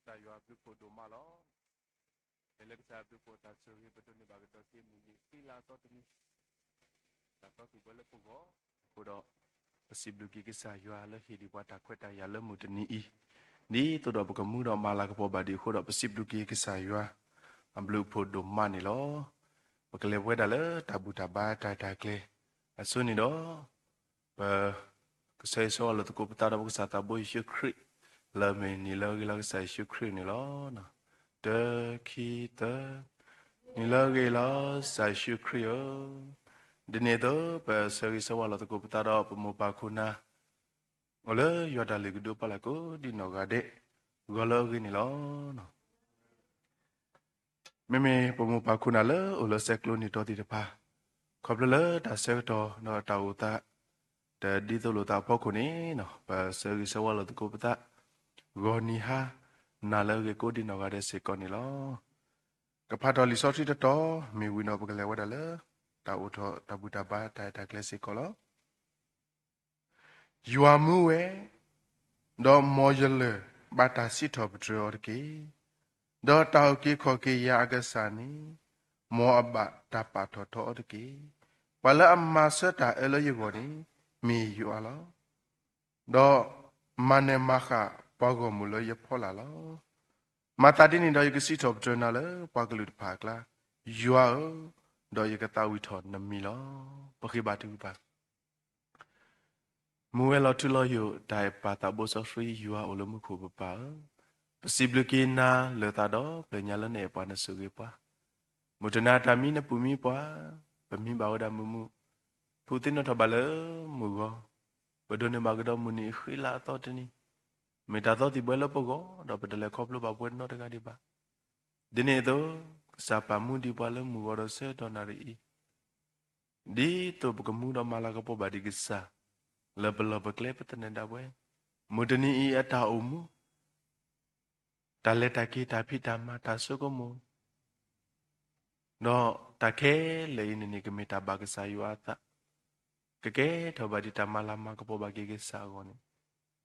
ကစၢ်ယွၤဘျုးဖှိၣ်ဒိၣ်မးလီၤ. မ့ၢ်လၢကစၢ်ယွၤဘျုးဖှိၣ်တၢ်ဆိၣ်ဂ့ၤ ပဒိးန့ၢ်ဘၣ်ကဒီးက့ၤမုၢ်နံၤဃံလၤအသီတနံၤ, တၢ်သီကွံာ်ဘၣ်လၢပဂီၢ်အဃိဒီး, ပစံးဘျုးက့ၤကစၢ်ယွၤလၢဟ့ၣ်ဒံးပှၤတၢ်ခွဲးတၢ်ယာ်လၢမုၢ်တနံၤအံၤ, ဒ်သိးဒီးပကမူဒီးမၤလၤကပီၤဘၣ်ဒံးအဃိဒီး ပစံးဘျုးက့ၤကစၢ်ယွၤ အဘျုးအဖှိၣ်ဒိၣ်မးန့ၣ်လီၤ. ပကလဲၤဝဲဒၣ်လၢတၢ်ဘူၣ်တၢ်ဘါတၢ်ရဲၣ်တၢ်ကျဲၤအဆိန့ၣ်ဒီး, ပကဆၢဂ့ၤဆၢဝါလိာ်သကိးပသးဒီးပကစၢ်သးဘိယ့ၣ်ၡူးခရံာ်, လၢအမ့ၢ်နံၤလၢအဂ့ၤလီၤကစၢ်ယ့ၣ်ၡူးခရံာ်န့ၣ်လီၤ. တၢ ခံ သၢ, နံၤလၢအဂ့ၤလီၤကစၢ်ယ့ၣ်ၡူးခရံာ်ဧၢ, ဒ်န့ၣ်အသိးပဆၢဂ့ၤဆၢဝါလိာ်သကိးပသးဒီးပမိၢ်ပၢ်ခိၣ်နၢ် အိၣ်လၢယွၤတၢ်လုၢ်ကဒုအဖီလာ်ကိးဒံးနီၢ်ဂၤဒဲး, ဂီၤလၢအဂ့ၤန့ၣ်လီၤ. မ့မ့ၢ်ပမိၢ်ပၢ်ခိၣ်နၢ်လၢအိၣ်လၢဆဲးကျိးနံၣ်တီသ့ၣ်တဖၣ်, ခီဖျိလၢတၢ်ဆၢကတီၢ်ဒီးတၢ်အိၣ်သး တဒ်သိးလိာ်သးအဖီခိၣ်န့ၣ်, ပဆၢဂ့ၤဆၢဝါလိာ်သကိးပသး, ဂီၤနံၤဟါနၤလၢအဂ့ၤကိးဒံးနီၢ်ဂၤဒဲးစ့ၢ်ကီးန့ၣ်လီၤ. ကဖးထီၣ်လံာ်စီဆှံတတီၤမ့ၢ်ဝံၤဒီး ပကလဲၤဝဲဒၣ်လၢ တၢ်အိၣ်ထီၣ်တၢ်ဘူၣ်တၢ်ဘါတၢ်ရဲၣ်တၢ်ကျဲၤစ့ၢ်ကီးလီၤ. ယွၤမူဝဲ, ဒီးမ်ယလၢၢ်ဘၣ်တၢ်စံးထီၣ်ပတြၢၤအီၤတက့ၢ်. ဒီးတၢ်အုၣ်က့ၤခီၣ်က့ၤယၤအကစၢ်န့ၣ်, မ်အဘၣ်တၢ်ပာ်ထီၣ်ထီအီၤတက့ၢ်. ပှၤလၢအမၤဆၢတၢ်အၢလၢယဂီၢ်န့ၣ် မ့ၢ်ယွၤလီၤ. ဒီးမၤနၢၤမၤဃၣ်ပှၤဂီၢ်မုၢ်လၢယဖီလာ်လီၤ. မၤသးဒ်န့ၣ်ဒီးယကစံးထီၣ်ပတြၢၤနၤလၢပှၤကလုာ်တဖၣ်အကျါ, ယွၤဧၢ, ဒီးယကသးဝံၣ်ထီၣ်နမံၤလီၤ. ပဃ့ဘါထုကဖၣ်. မူဝဲလီၤထူလီၤယိာ် တၢ်အဲၣ်ပၢ်သးဘိစီဆှံယွၤအိၣ်လၢမူခိၣ်ပပၢ်ဧၢ, ပစံးဘျုးက့ၤနၤလၢာ်သးဒီးပျၢၤညါလၢနအဲၣ်ပှၤနဆိၣ်ဂ့ၤပှၤ, မုၢ်တနၤတၢ်မံနပူၤမံပှၤ, ပမံဘၣ်ဝဲဒၣ်မုာ်မုာ်, ဖုးသ့ၣ်နီၣ်ထီၣ်ဘၣ်လၢမုၢ်ဂီၤ, ပဒိးန့ၢ်ဘၣ်ကဒီးမုၢ်နံၤဃံလၤအသီတနံၤ, မ့ၢ်တၢ်သီသံၣ်ဘှဲလၢပဂီၢ်, ဒီးပတလဲၤခီဖျိဘၣ်ပှဲၤနီတဂၤဒံးဘၣ်. ဒ်န့ၣ်အသိး, ကစၢ်ပာ်မူဒံးပှၤလၢမုၢ်ဂီၤဒီးဆၢကတီၢ်နၣ်ရံၣ်အံၤ, ဒ်သိးပကမူဒီးမၤလၤကပီၤဘၣ်ဒံးကစၢ်, လၢပလီၢ်ပကျဲပသနၢၣ်ဒၣ်ဝဲ, မုၢ်တနံၤအံၤအတၢ်အိၣ်မူ, တၢ်လဲၤတၢ်က့ၤတၢ်ဖံးတၢ်မၤတၢ်ဆိကမိၣ်, ဒီးတၢ်ခဲလၢာ်အံၤန့ၣ်န့ၣ် ကမ့ၢ်တၢ်ဘၣ်ကစၢ်ယွၤအသး, ကကဲထီၣ်ဘၣ်ဒံးတၢ်မၤလၤမၤကပီၤဘၣ်က့ၤကစၢ်အဂီၢ်န့ၣ်,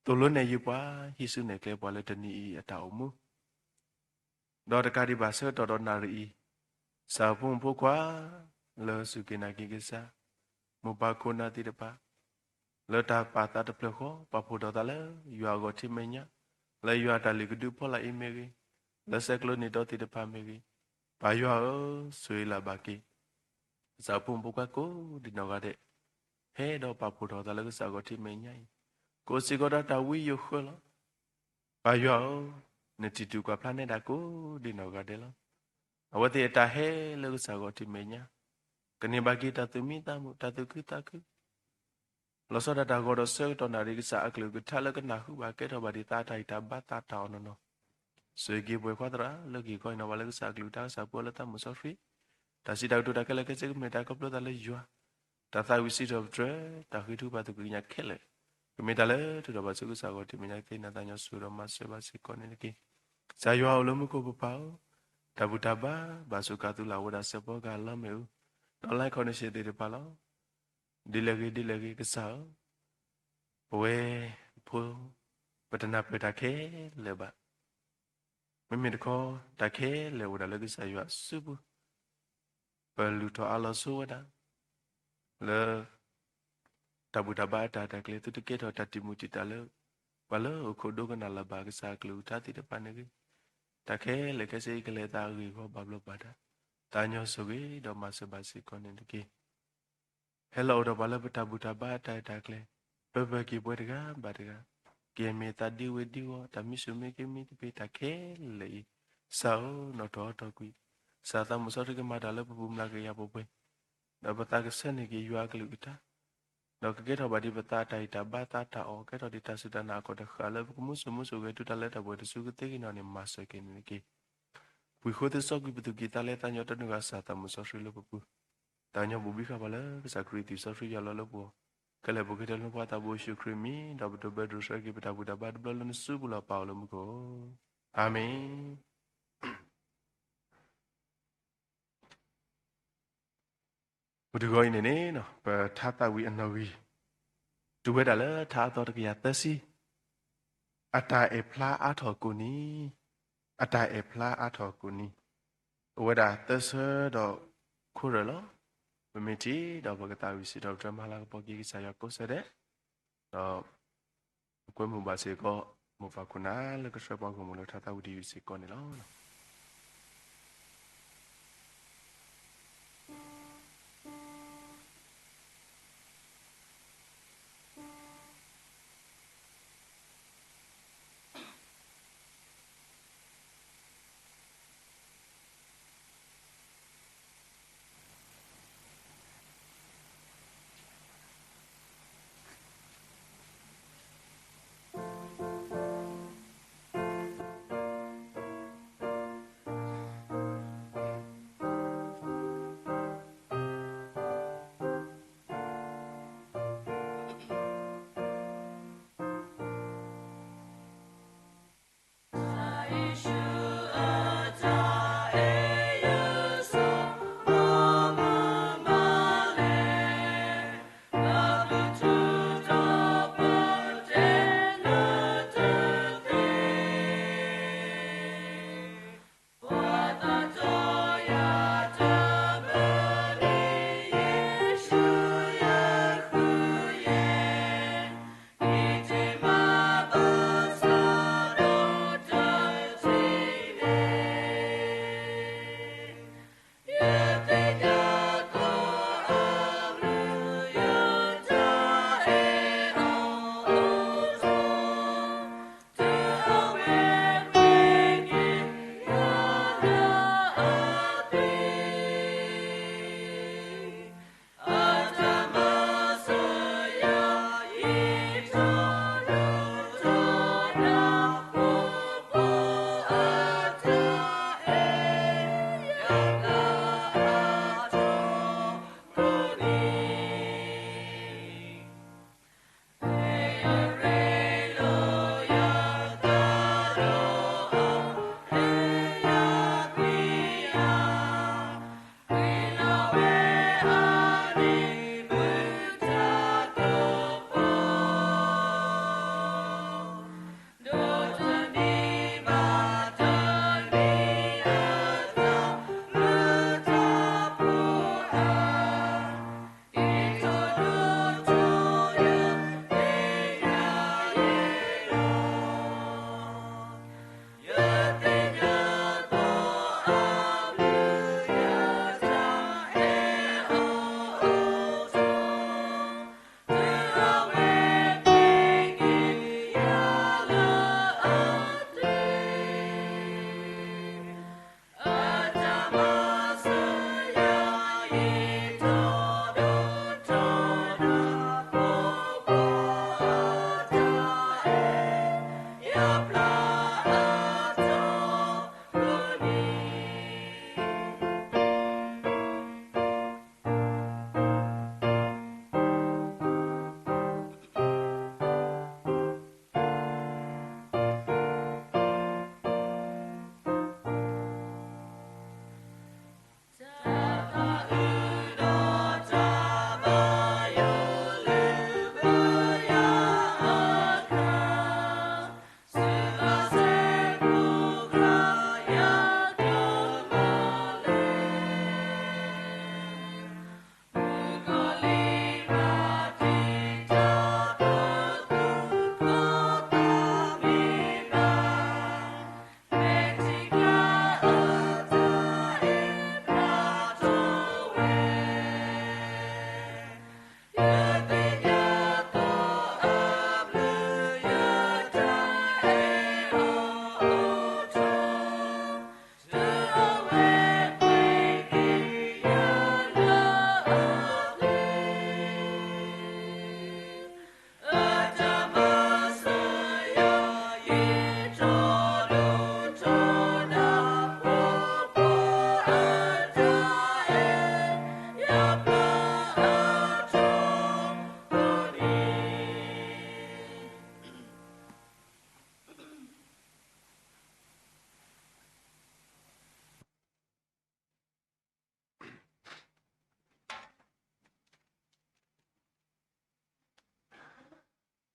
သိၣ်လိနဲၣ်ယုာ်ပှၤ, ဟံးစုနဲၣ်ကျဲပှၤလၢတနံၤအံၤအတၢ်အိၣ်မူ ဒီးတကးဒံးဘၣ်ဆၢကတီၢ်ဒီးနၣ်ရံၣ်အံၤ, ကစၢ်ဖိမုၣ်ဖိခွါ, လၢစူၢ်က့ၤနာ်က့ၤကစၢ်, မိၢ်ပၢ်ခိၣ်နၢ်သ့ၣ်တဖၣ်, လၢတၢ်ပာ်သးတဖျၢၣ်ဃီ, ပာ်ဖှိၣ်ထီၣ်သးလၢယွၤအဂီၢ်ထံမဲာ်ညါ, လၢယွၤအတၢ်လုၢ်ကဒုအဖီလာ်အံၤမ့ၢ်ဂ့ၤ, လၢဆဲးကျိးနံၣ်တီသ့ၣ်တဖၣ်မ့ၢ်ဂ့ၤ, ပၢ်ယွၤဧၢ, ဆိၣ်ဂ့ၤလၢ်ဘၣ်က့ၤ ကစၢ်ဖိမုၣ်ဖိခွါကိးဒံးနီၢ်ဂၤဒဲး, ဟဲဒီးပာ်ဖှိၣ်ထီၣ်သးလၢကစၢ်အဂီၢ်ထံမဲာ်ညါအံၤ, ကအိၣ်စ့ၢ်ကီးဒီးတၢ်ဝံယိာ်ဃၢလီၤ. ပၢ်ယွၤဧၢ, နတံၤတူာ်ကွၢ်ဖျါနဲဒၣ်ကိးဒံးနီၢ်ဂၤဒဲးလီၤ. အဝဲသ့ၣ်အတၢ်ဟဲလၢကစၢ်ဂီၢ်ထံမဲာ်ညါ, ကန့ၢ်ဘၣ်က့ၤတၢ်သူၣ်မံသးမုာ်, တၢ်သူၣ်ခုသးခု, လီၤဆီဒၣ်တၢ်ဂီၤဒီးဆၢကတီၢ်နၣ်ရံၣ်ကစၢ်အကလုၢ်ကထါလၢကနၢ်ဟူဘၣ်ကဲထီၣ်ဘၣ်ဒံးသးအတၢ်ဂံၢ်တၢ်ဘါသးတၢ်အီၣ်နီၢ်နီၢ်, ဆိၣ်ဂ့ၤက့ၤပဝဲခွါသရၣ်လၢကဟ့ၣ်ခီဟ့ၣ်နီၤဘၣ်လၢကစၢ်အကလုၢ်ကထါကစၢ်ဖိလၢသးမုၣ်စီဆှံ, တၢ်စံးတၢ်ကတိၤတၢ်ခဲလၢာ်ခဲဆ့ကမ့ၢ်တၢ်ခီဖျိသးလၢယွၤ, တၢ်သးဝံၣ်စံးထီၣ်ပတြၢၤ, တၢ်ဃ့ထုကဖၣ်သကိးကညးခဲလၢာ်, ကမ့ၢ်တၢ်လၢထုးထီၣ်ဘၣ်ဆူကစၢ်ဂီၢ်ထံမဲာ်ညါကသ့နၤသးညီစူၤဒီးမၤစၢၤဘၣ်စ့ၢ်ကီးန့ၣ်တက့ၢ်. ကစၢ်ယွၤအိၣ်လၢမူခိၣ်ပပၢ်ဧၢ, တၢ်ဘူၣ်တၢ်ဘါဘၣ်စူးကၤသူလၢ်ဝဲဒၣ်စဲးဖီကဟၣ်လီမ့ၣ်အူ, ဒီး live connection သ့ၣ်တဖၣ်လီၤ. ဒ်လဲၣ်ဂ့ၤဒ်လဲၣ်ဂ့ၤကစၢ်ဧၢ, ပဝဲဖိ, ပတနၢ်ပၢၢ်တၢ်ခဲလၢာ်ဘၣ်. မ့မ့ၢ်တခီ, တၢ်ခဲလၢာ်အိၣ်ဒၣ်လၢကစၢ်ယွၤအစုပူၤ, ပလူၤထီၣ်အါလီၤဆိဝဲဒၣ်, လၢ တၢ်ဘူၣ်တၢ်ဘါအတၢ်ရဲၣ်တၢ်ကျဲၤ သုတကဲထီၣ်တၢ်တံာ်မုၢ်တံာ်တာ်လၢ ပှၤလၢအိၣ်ခိးဒိကနၣ်လၢၤဘၣ်ကစၢ်အကလုၢ်ကထါသ့ၣ်တဖၣ်န့ၣ်ဂ့ၤ, တၢ်ခဲလၢာ်ခဲဆ့အံၤကလဲၤသးအဂ့ၢ်အဂီၢ်ဘၣ်ဘျီးဘၣ်ဒါ, သးညီဆိၣ်ဂ့ၤဒီးမၤစၢၤဘၣ်စ့ၢ်ကီးန့ၣ်တက့ၢ်. ဟဲလီၤအိၣ်ဒီးပှၤလၢပတၢ်ဘူၣ်တၢ်ဘါအတၢ်ရဲၣ်တၢ်ကျဲၤ, ပၢၢ်ပၢၢ်က့ၤပဝဲတဂၤဘၣ်တဂၤ, က့ၤမ့ၢ်သးဒံဝ့ၤဒံဝီၤ, တၢ်မံဆူၣ်မ့ၢ်က့ၤမံသပ့ၤတၢ်ခဲလၢာ်အံၤ, ကစၢ်ဧၢ, နီၣ်ထီၣ်အီၣ်ထီၣ်ကွံာ်, ကစၢ်သးမုၢ်စီဆှံကမၤတၢ်လၢပပူၤမျၤကယၤပှဲၤပှဲၤ, ဒီးပသးကဆၢန့ၢ်က့ၤယွၤအကလုၢ်ကထါ, ဒီးကကဲထီၣ်ဘၣ်ဒံးပသးအတၢ်ဂံၢ်တၢ်ဘါသးတၢ်အီၣ်, ကဲထီၣ်ဒံးတၢ်စူၢ်တၢ်နာ်အကီၢ်တဃၣ်လၢပကမူစိၣ်မူစိၣ်ဂဲၤ တုၤတၢ်လၢတၢ်ပှဲၤတစုကသ့က့ၤနီၣ်န့ၣ် မၤစၢၤက့ၤန့ၣ်တက့ၢ်. ပှၤဃိသ့စီကွံာ်ပသူၣ်ကံၢ်သးလဲသးညီတၢ်နုာ်ဂၤ ကစၢ်သးမုၢ်စီဆှံလၢပပူၤ, တၢ်ညီဘိးဘံဃာ်ပှၤလၢကစၢ်ခရံာ်အသွံၣ်စီဆှံယွၤလီၤလၢပဂီၢ်, ခဲလၢာ်ပဃ့တၢ်လၢပှၤသးဘိယ့ၣ်ၡူးခရံာ်အမံၤ, ဒီးပဒိးဘဲဒိးဆှၢက့ၤပတၢ်ဘူၣ်တၢ်ဘါတဘျီလၢနစုပူၤလီၤ. ပၢ်အိၣ်လၢမူခိၣ်, အၤမ့ၣ်. မုၢ်တဂီၤအံၤန့ၣ်န့ၣ် ပထါသးဝံၣ်အနီၣ်ဂံၢ် တုၤဝဲဒၣ်လၢထါအသီတကယၤသၢဆံ, အတၢ်အဲၣ်ဖျါအါထီၣ်ကိးနံၤ, အတၢ်အဲၣ်ဖျါအါထီၣ်ကိးနံၤ, အိၣ်ဝဲဒၣ်သၢဆၢဒီးခိၣ်ရၢၢ်လီၤ. ပမ့ၢ်ထံၣ်ဒီးပကသးဝံၣ်စံးထီၣ်ပတြၢၤ မၤလၤကပီၤက့ၤကစၢ်ယွၤကိးဆၢဒဲး, ဒီးပကွဲမုာ်ဘၣ်စ့ၢ်ကီး မိၢ်ပၢ်ခိၣ်နၢ်လၢကဆှၢပှၤဂီၢ်မုၢ်လၢထါသးဝံၣ်တယုၢ်စ့ၢ်ကီးန့ၣ်လီၤ.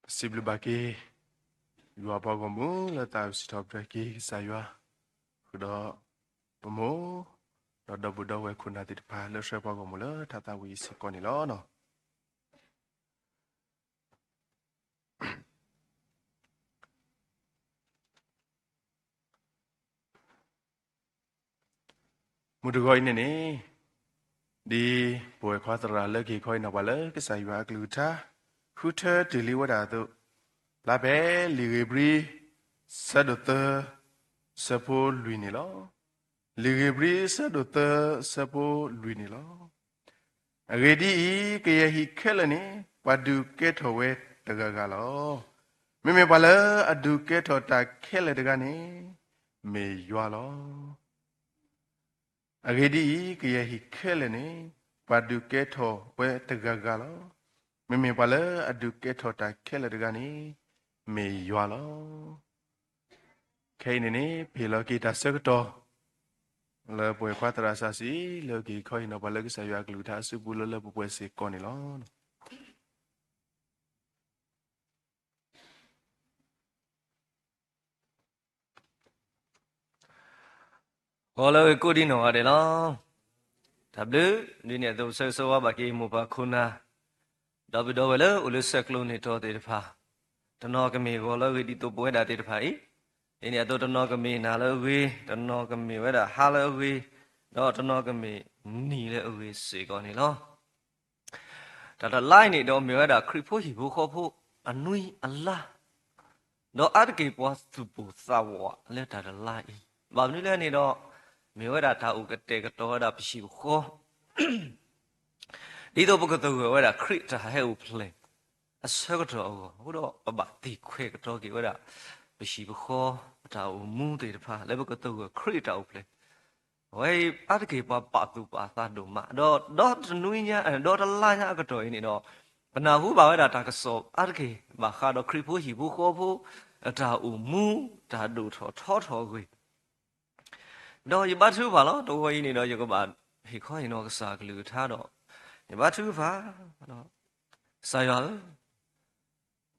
ပစံးဘျုးဘၣ်က့ၤ ယွၤပှၤဂီၢ်မုၢ်လၢသးဝံၣ်စံးထီၣ်ပတြၢၤက့ၤကစၢ်ယွၤ, ဒီးပမိၢ် ဒီးဒီပုၢ်ဒီဝဲၢ်ခိၣ်နၢ်သ့ၣ်တဖၣ် လၢဆှၢပှၤဂီၢ်မုၢ်လၢထါသးဝံၤအံၤစ့ၢ်ကီးန့ၣ်လီၤ. မုၢ်တဂီၤအံၤန့ၣ်န့ၣ် ဒ်ပဝဲၢ်ခွါသရၣ်လၢကဟ့ၣ်ခီဟ့ၣ်နီၤပှၤလၢကစၢ်ယွၤအကလုၢ်ကထါ ဃုထၢတ့ၢ်လံဝဲဒၣ်အသိး, ဖျါဖဲလံာ်ဧ့ၤဘြံၤ ဆၢဒိၣ်သၢ ဆၢဖိလွံၢ်န့ၣ်လီၤ. လံာ်ဧ့ၤဘြံၤ ဆၢဒိၣ်သၢ ဆၢဖိလွံၢ်န့ၣ်လီၤ. အဂ့ၢ်ဒ်အံၤ, ကယဲၢ်ဟံၣ်ခဲလၢာ်န့ၣ် ပှၤဒုးကဲထီၣ်ဝဲတဂၤဂၤလီၤ. မ့မ့ၢ်ပှၤလၢအဒုးကဲထီၣ်တၢ်ခဲလၢာ်တဂၤန့ၣ် မ့ၢ်ယွၤလီၤ. အဂ့ၢ်ဒ်အံၤ, ကယဲၢ်ဟံၣ်ခဲလၢာ်န့ၣ် ပှၤဒုးကဲထီၣ်ဝဲတဂၤဂၤလီၤ. မ့မ့ၢ်ပှၤလၢအဒုးကဲထီၣ်တၢ်ခဲလၢာ်တဂၤန့ၣ် မ့ၢ်ယွၤလီၤ. ခဲအံၤန့ၣ်န့ၣ် ပဟ့ၣ်လီၤက့ၤတၢ်ဆၢကတီၢ် လၢပဝဲၢ်ခွါသရၣ်စီဆှံ လၢကဟ့ၣ်ခီဟ့ၣ်နီၤပှၤလၢကစၢ်ယွၤအကလုၢ်ကထါအစုပူၤလၢလၢပှဲၤပှဲၤစ့ၢ်ကီးန့ၣ်လီၤ. ဂီၤလၢအဂ့ၤကိးဒံနီၢ်ဂၤဒဲးလီၤ. တၢ်ဘျုး, ဒ်န့ၣ်အသိး ဆၢဂ့ၤဆၢဝါဘၣ်က့ၤမိၢ်ပၢ်ခိၣ်နၢ် ဒီပုၢ်ဒီဝဲၢ်လၢအိၣ်လၢဆဲးကျိးန့ၢ်တီၤသ့ၣ်တဖၣ်, တနီၤကမ့ၢ်ဂီၤလၢအဂ့ၤဒ်သိးပဝဲဒၣ်သ့ၣ်တဖၣ်အံၤ, ဒ်န့ၣ်အသိးတနီၤကမ့ၢ်နၤလၢအဂ့ၤ, တနီၤကမ့ၢ်ဝဲဒၣ်ဟါလၢအဂ့ၤ, ဒီးတနီၤကမ့ၢ်နံၤလၢအဂ့ၤစ့ၢ်ကီးန့ၣ်လီၤ. တၢ်တလါအံၤန့ၣ်ဒီးမ့ၢ်ဝဲဒၣ်ခရံာ်ဖိဟံၣ်ဖိဃီဖိ အနွံအလါ, ဒီးအါတက့ၢ်ပှၤသူၣ်ပိၢ်သးဝးလၢတၢ်တလါအံၤ, ဘၣ်မနုၤလဲၣ်န့ၣ်ဒီး မ့ၢ်ဝဲဒၣ်တၢ်အိၣ်ကတဲာ်ကတီၤဝဲဒၣ်ပဟံၣ်ပဃီ ဒ်သိးပကသဂၢၢ်ဝဲဒၣ်ခရံာ်တၢ်ဟဲအိၣ်ဖျဲၣ်အဆၢကတီၢ်အဂီၢ်, အဃိဒီးပဘၣ်သ့ၣ်ခွဲးကတီၤက့ၤဝဲဒၣ် ပဟံၣ်ပဃီ ပတၢ်အိၣ်မူသ့ၣ်တဖၣ် လၢပကသဂၢၢ်ခရံာ်တၢ်အိၣ်ဖျဲၣ်, အဝဲအံၤအါတက့ၢ်ပှၤပာ်သူၣ်ပာ်သးဒိၣ်မး, ဒီးဒီတနွံညါ ဒီတလါညါအကတီၢ်အံၤန့ၣ်ဒီး ပနၢ်ဟူဘၣ်ဝဲဒၣ်တၢ်ကစီၣ်အါတက့ၢ် ဘၣ်ဃးဒီးခရံာ်ဖိဟံၣ်ဖိဃီဖိ အတၢ်အိၣ်မူ တၢ်ဒိၣ်ထီၣ်ထီထီၣ်အဂ့ၢ် ဒီးယဘါထုကဖၣ်လီၤ. တဂီၤအံၤန့ၣ်ဒီး ယကဘၣ်ဟ့ၣ်ခီဟ့ၣ်နီၤကစၢ်အကလုၢ်ကထါဒီး ယဘါထုကဖၣ်, ကစၢ်ယွၤဧၢ,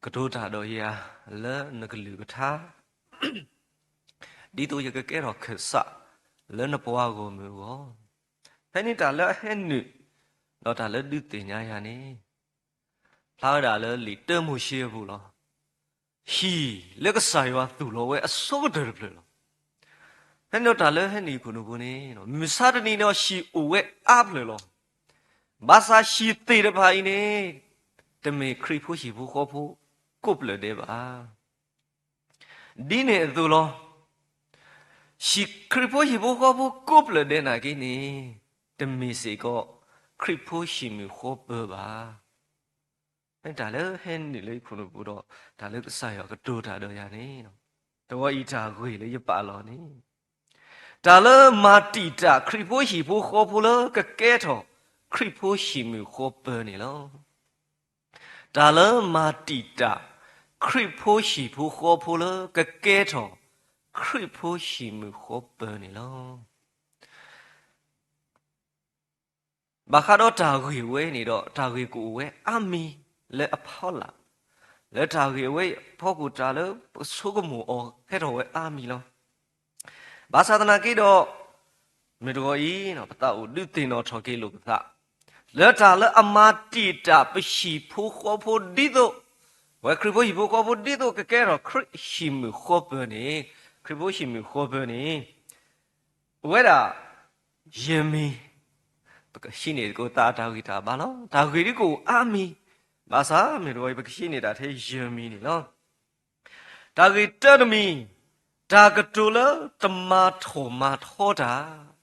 ကတိၤတၢ်ဒီးယၤလၢနကလုၢ်ကထါ, ဒ်သိးယကကဲထီၣ်ခၢၣ်စးလၢနပှၤဂီၢ်မုၢ်အဂီၢ်, ဖဲန့ၣ်တၢ်လၢအဟဲနုာ် ဒီးတၢ်လၢဒုးသ့ၣ်ညါယၤန့ၣ် ဖျါဝဲဒၣ်လၢလံာ်တၢမိၤၡ့အပူၤလီၤ. ဟံၣ်လၢကစၢ်ယွၤသူၣ်လီၤဝဲအဆိကတၢၢ်တဖျၢၣ်လီၤ. ဖဲန့ၣ်ဒီးတၢ်လၢဟဲနုာ်ယခိၣ်နူာ်ပူၤန့ၣ် မုၢ်ဆါတနံၤန့ၣ်ဒီးဟံၣ်အိၣ်ဝဲအါဖျၢၣ်လီၤ. ဘၣ်ဆၣ်ဟံၣ်သ့ၣ်တဖၣ်အံၤန့ၣ် တမ့ၢ်ခရံာ်ဖိဟံၣ်ဖိဃီဖိကိးဖျၢၣ်ဒဲးဘၣ်. ဒ်န့ၣ်အသိးလီၤ. ဟံၣ်ခရံာ်ဖိဟံၣ်ဖိဃီဖိကိးဖျၢၣ်ဒဲးနာ်က့န့ၣ် တမ့ၢ်စ့ၢ်ကီး ခရံာ်ဖိဟံၣ်မုၢ်ဃီပၢၤဘၣ်. တၢ်လၢဟဲနုာ်လၢယခိၣ်နူာ်ပူၤဒီး တၢ်လၢကစၢ်ယွၤကတိၤတၢ်ဒီးယၤန့ၣ်, တဂီၤအံၤတၢ်ဂ့ၢ်လၢယပာ်လီၤန့ၣ် တၢ်လၢမၤတံာ်တာ်ခရံာ်ဖိဟံၣ်ဖိဃီဖိလၢကကဲထီၣ် ခရံာ်ဖိဟံၣ်မုၢ်ဃီပၢၤန့ၣ်လီၤ. တၢ်လၢမၤတံာ်တာ် ခရံာ်ဖိဟံၣ်ဖိဃီဖိလၢကကဲထီၣ် ခရံာ်ဖိဟံၣ်မုၢ်ဃီပၢၤန့ၣ်လီၤ. ဘၣ်ဃးဒီးတၢ်ဂ့ၢ်ဝဲန့ၣ်ဒီး တၢ်ဂ့ၢ်ကအိၣ်ဝဲအါမံၤလၢအဖီလာ်, လၢတၢ်ဂ့ၢ်အဝဲအံၤအဖီခိၣ် တၢ်လၢပဆိကမိၣ်အီၤကဲထီၣ်ဝဲအါမံၤလီၤ. ဘၣ်ဆၣ်သနာ်က့ဒီး မုၢ်တဂီၤအံၤ ပသးအိၣ်ဒုးသ့ၣ်နီၣ်ထီၣ်က့ၤလိာ်ပသး လၢတၢ်လၢအမၤတံာ်တာ်ပဟံၣ်ဖိဃီဖိဒ်သိး ပဝဲခရံာ်ဖိဟံၣ်ဖိဃီဖိဒ်သိးကကဲထီၣ်ခရံာ်ဟံၣ်မုၢ်ဃီပၢၤန့ၣ်, ခရံာ်ဖိဟံၣ်မုၢ်ဃီပၢၤန့ၣ် အိၣ်ဝဲဒၣ် ယဲၢ်မံၤ, ပကဟံးန့ၢ်သကိးသးတၢ်ဂ့ၢ်တၢ်ဘါလီၤ. တၢ်ဂ့ၢ်ဒ်ကအိၣ်အါမံၤ, ဘၣ်ဆၣ်မုၢ်တဂီၤအံၤ ပကဟံးန့ၢ်တၢ်ထဲယဲၢ်မံၤန့ၣ်လီၤ. တၢ်ဂ့ၢ်တၢတမံၤ, တၢ်ကတိၤလၢတမၤထီၣ်မၤထီတၢ်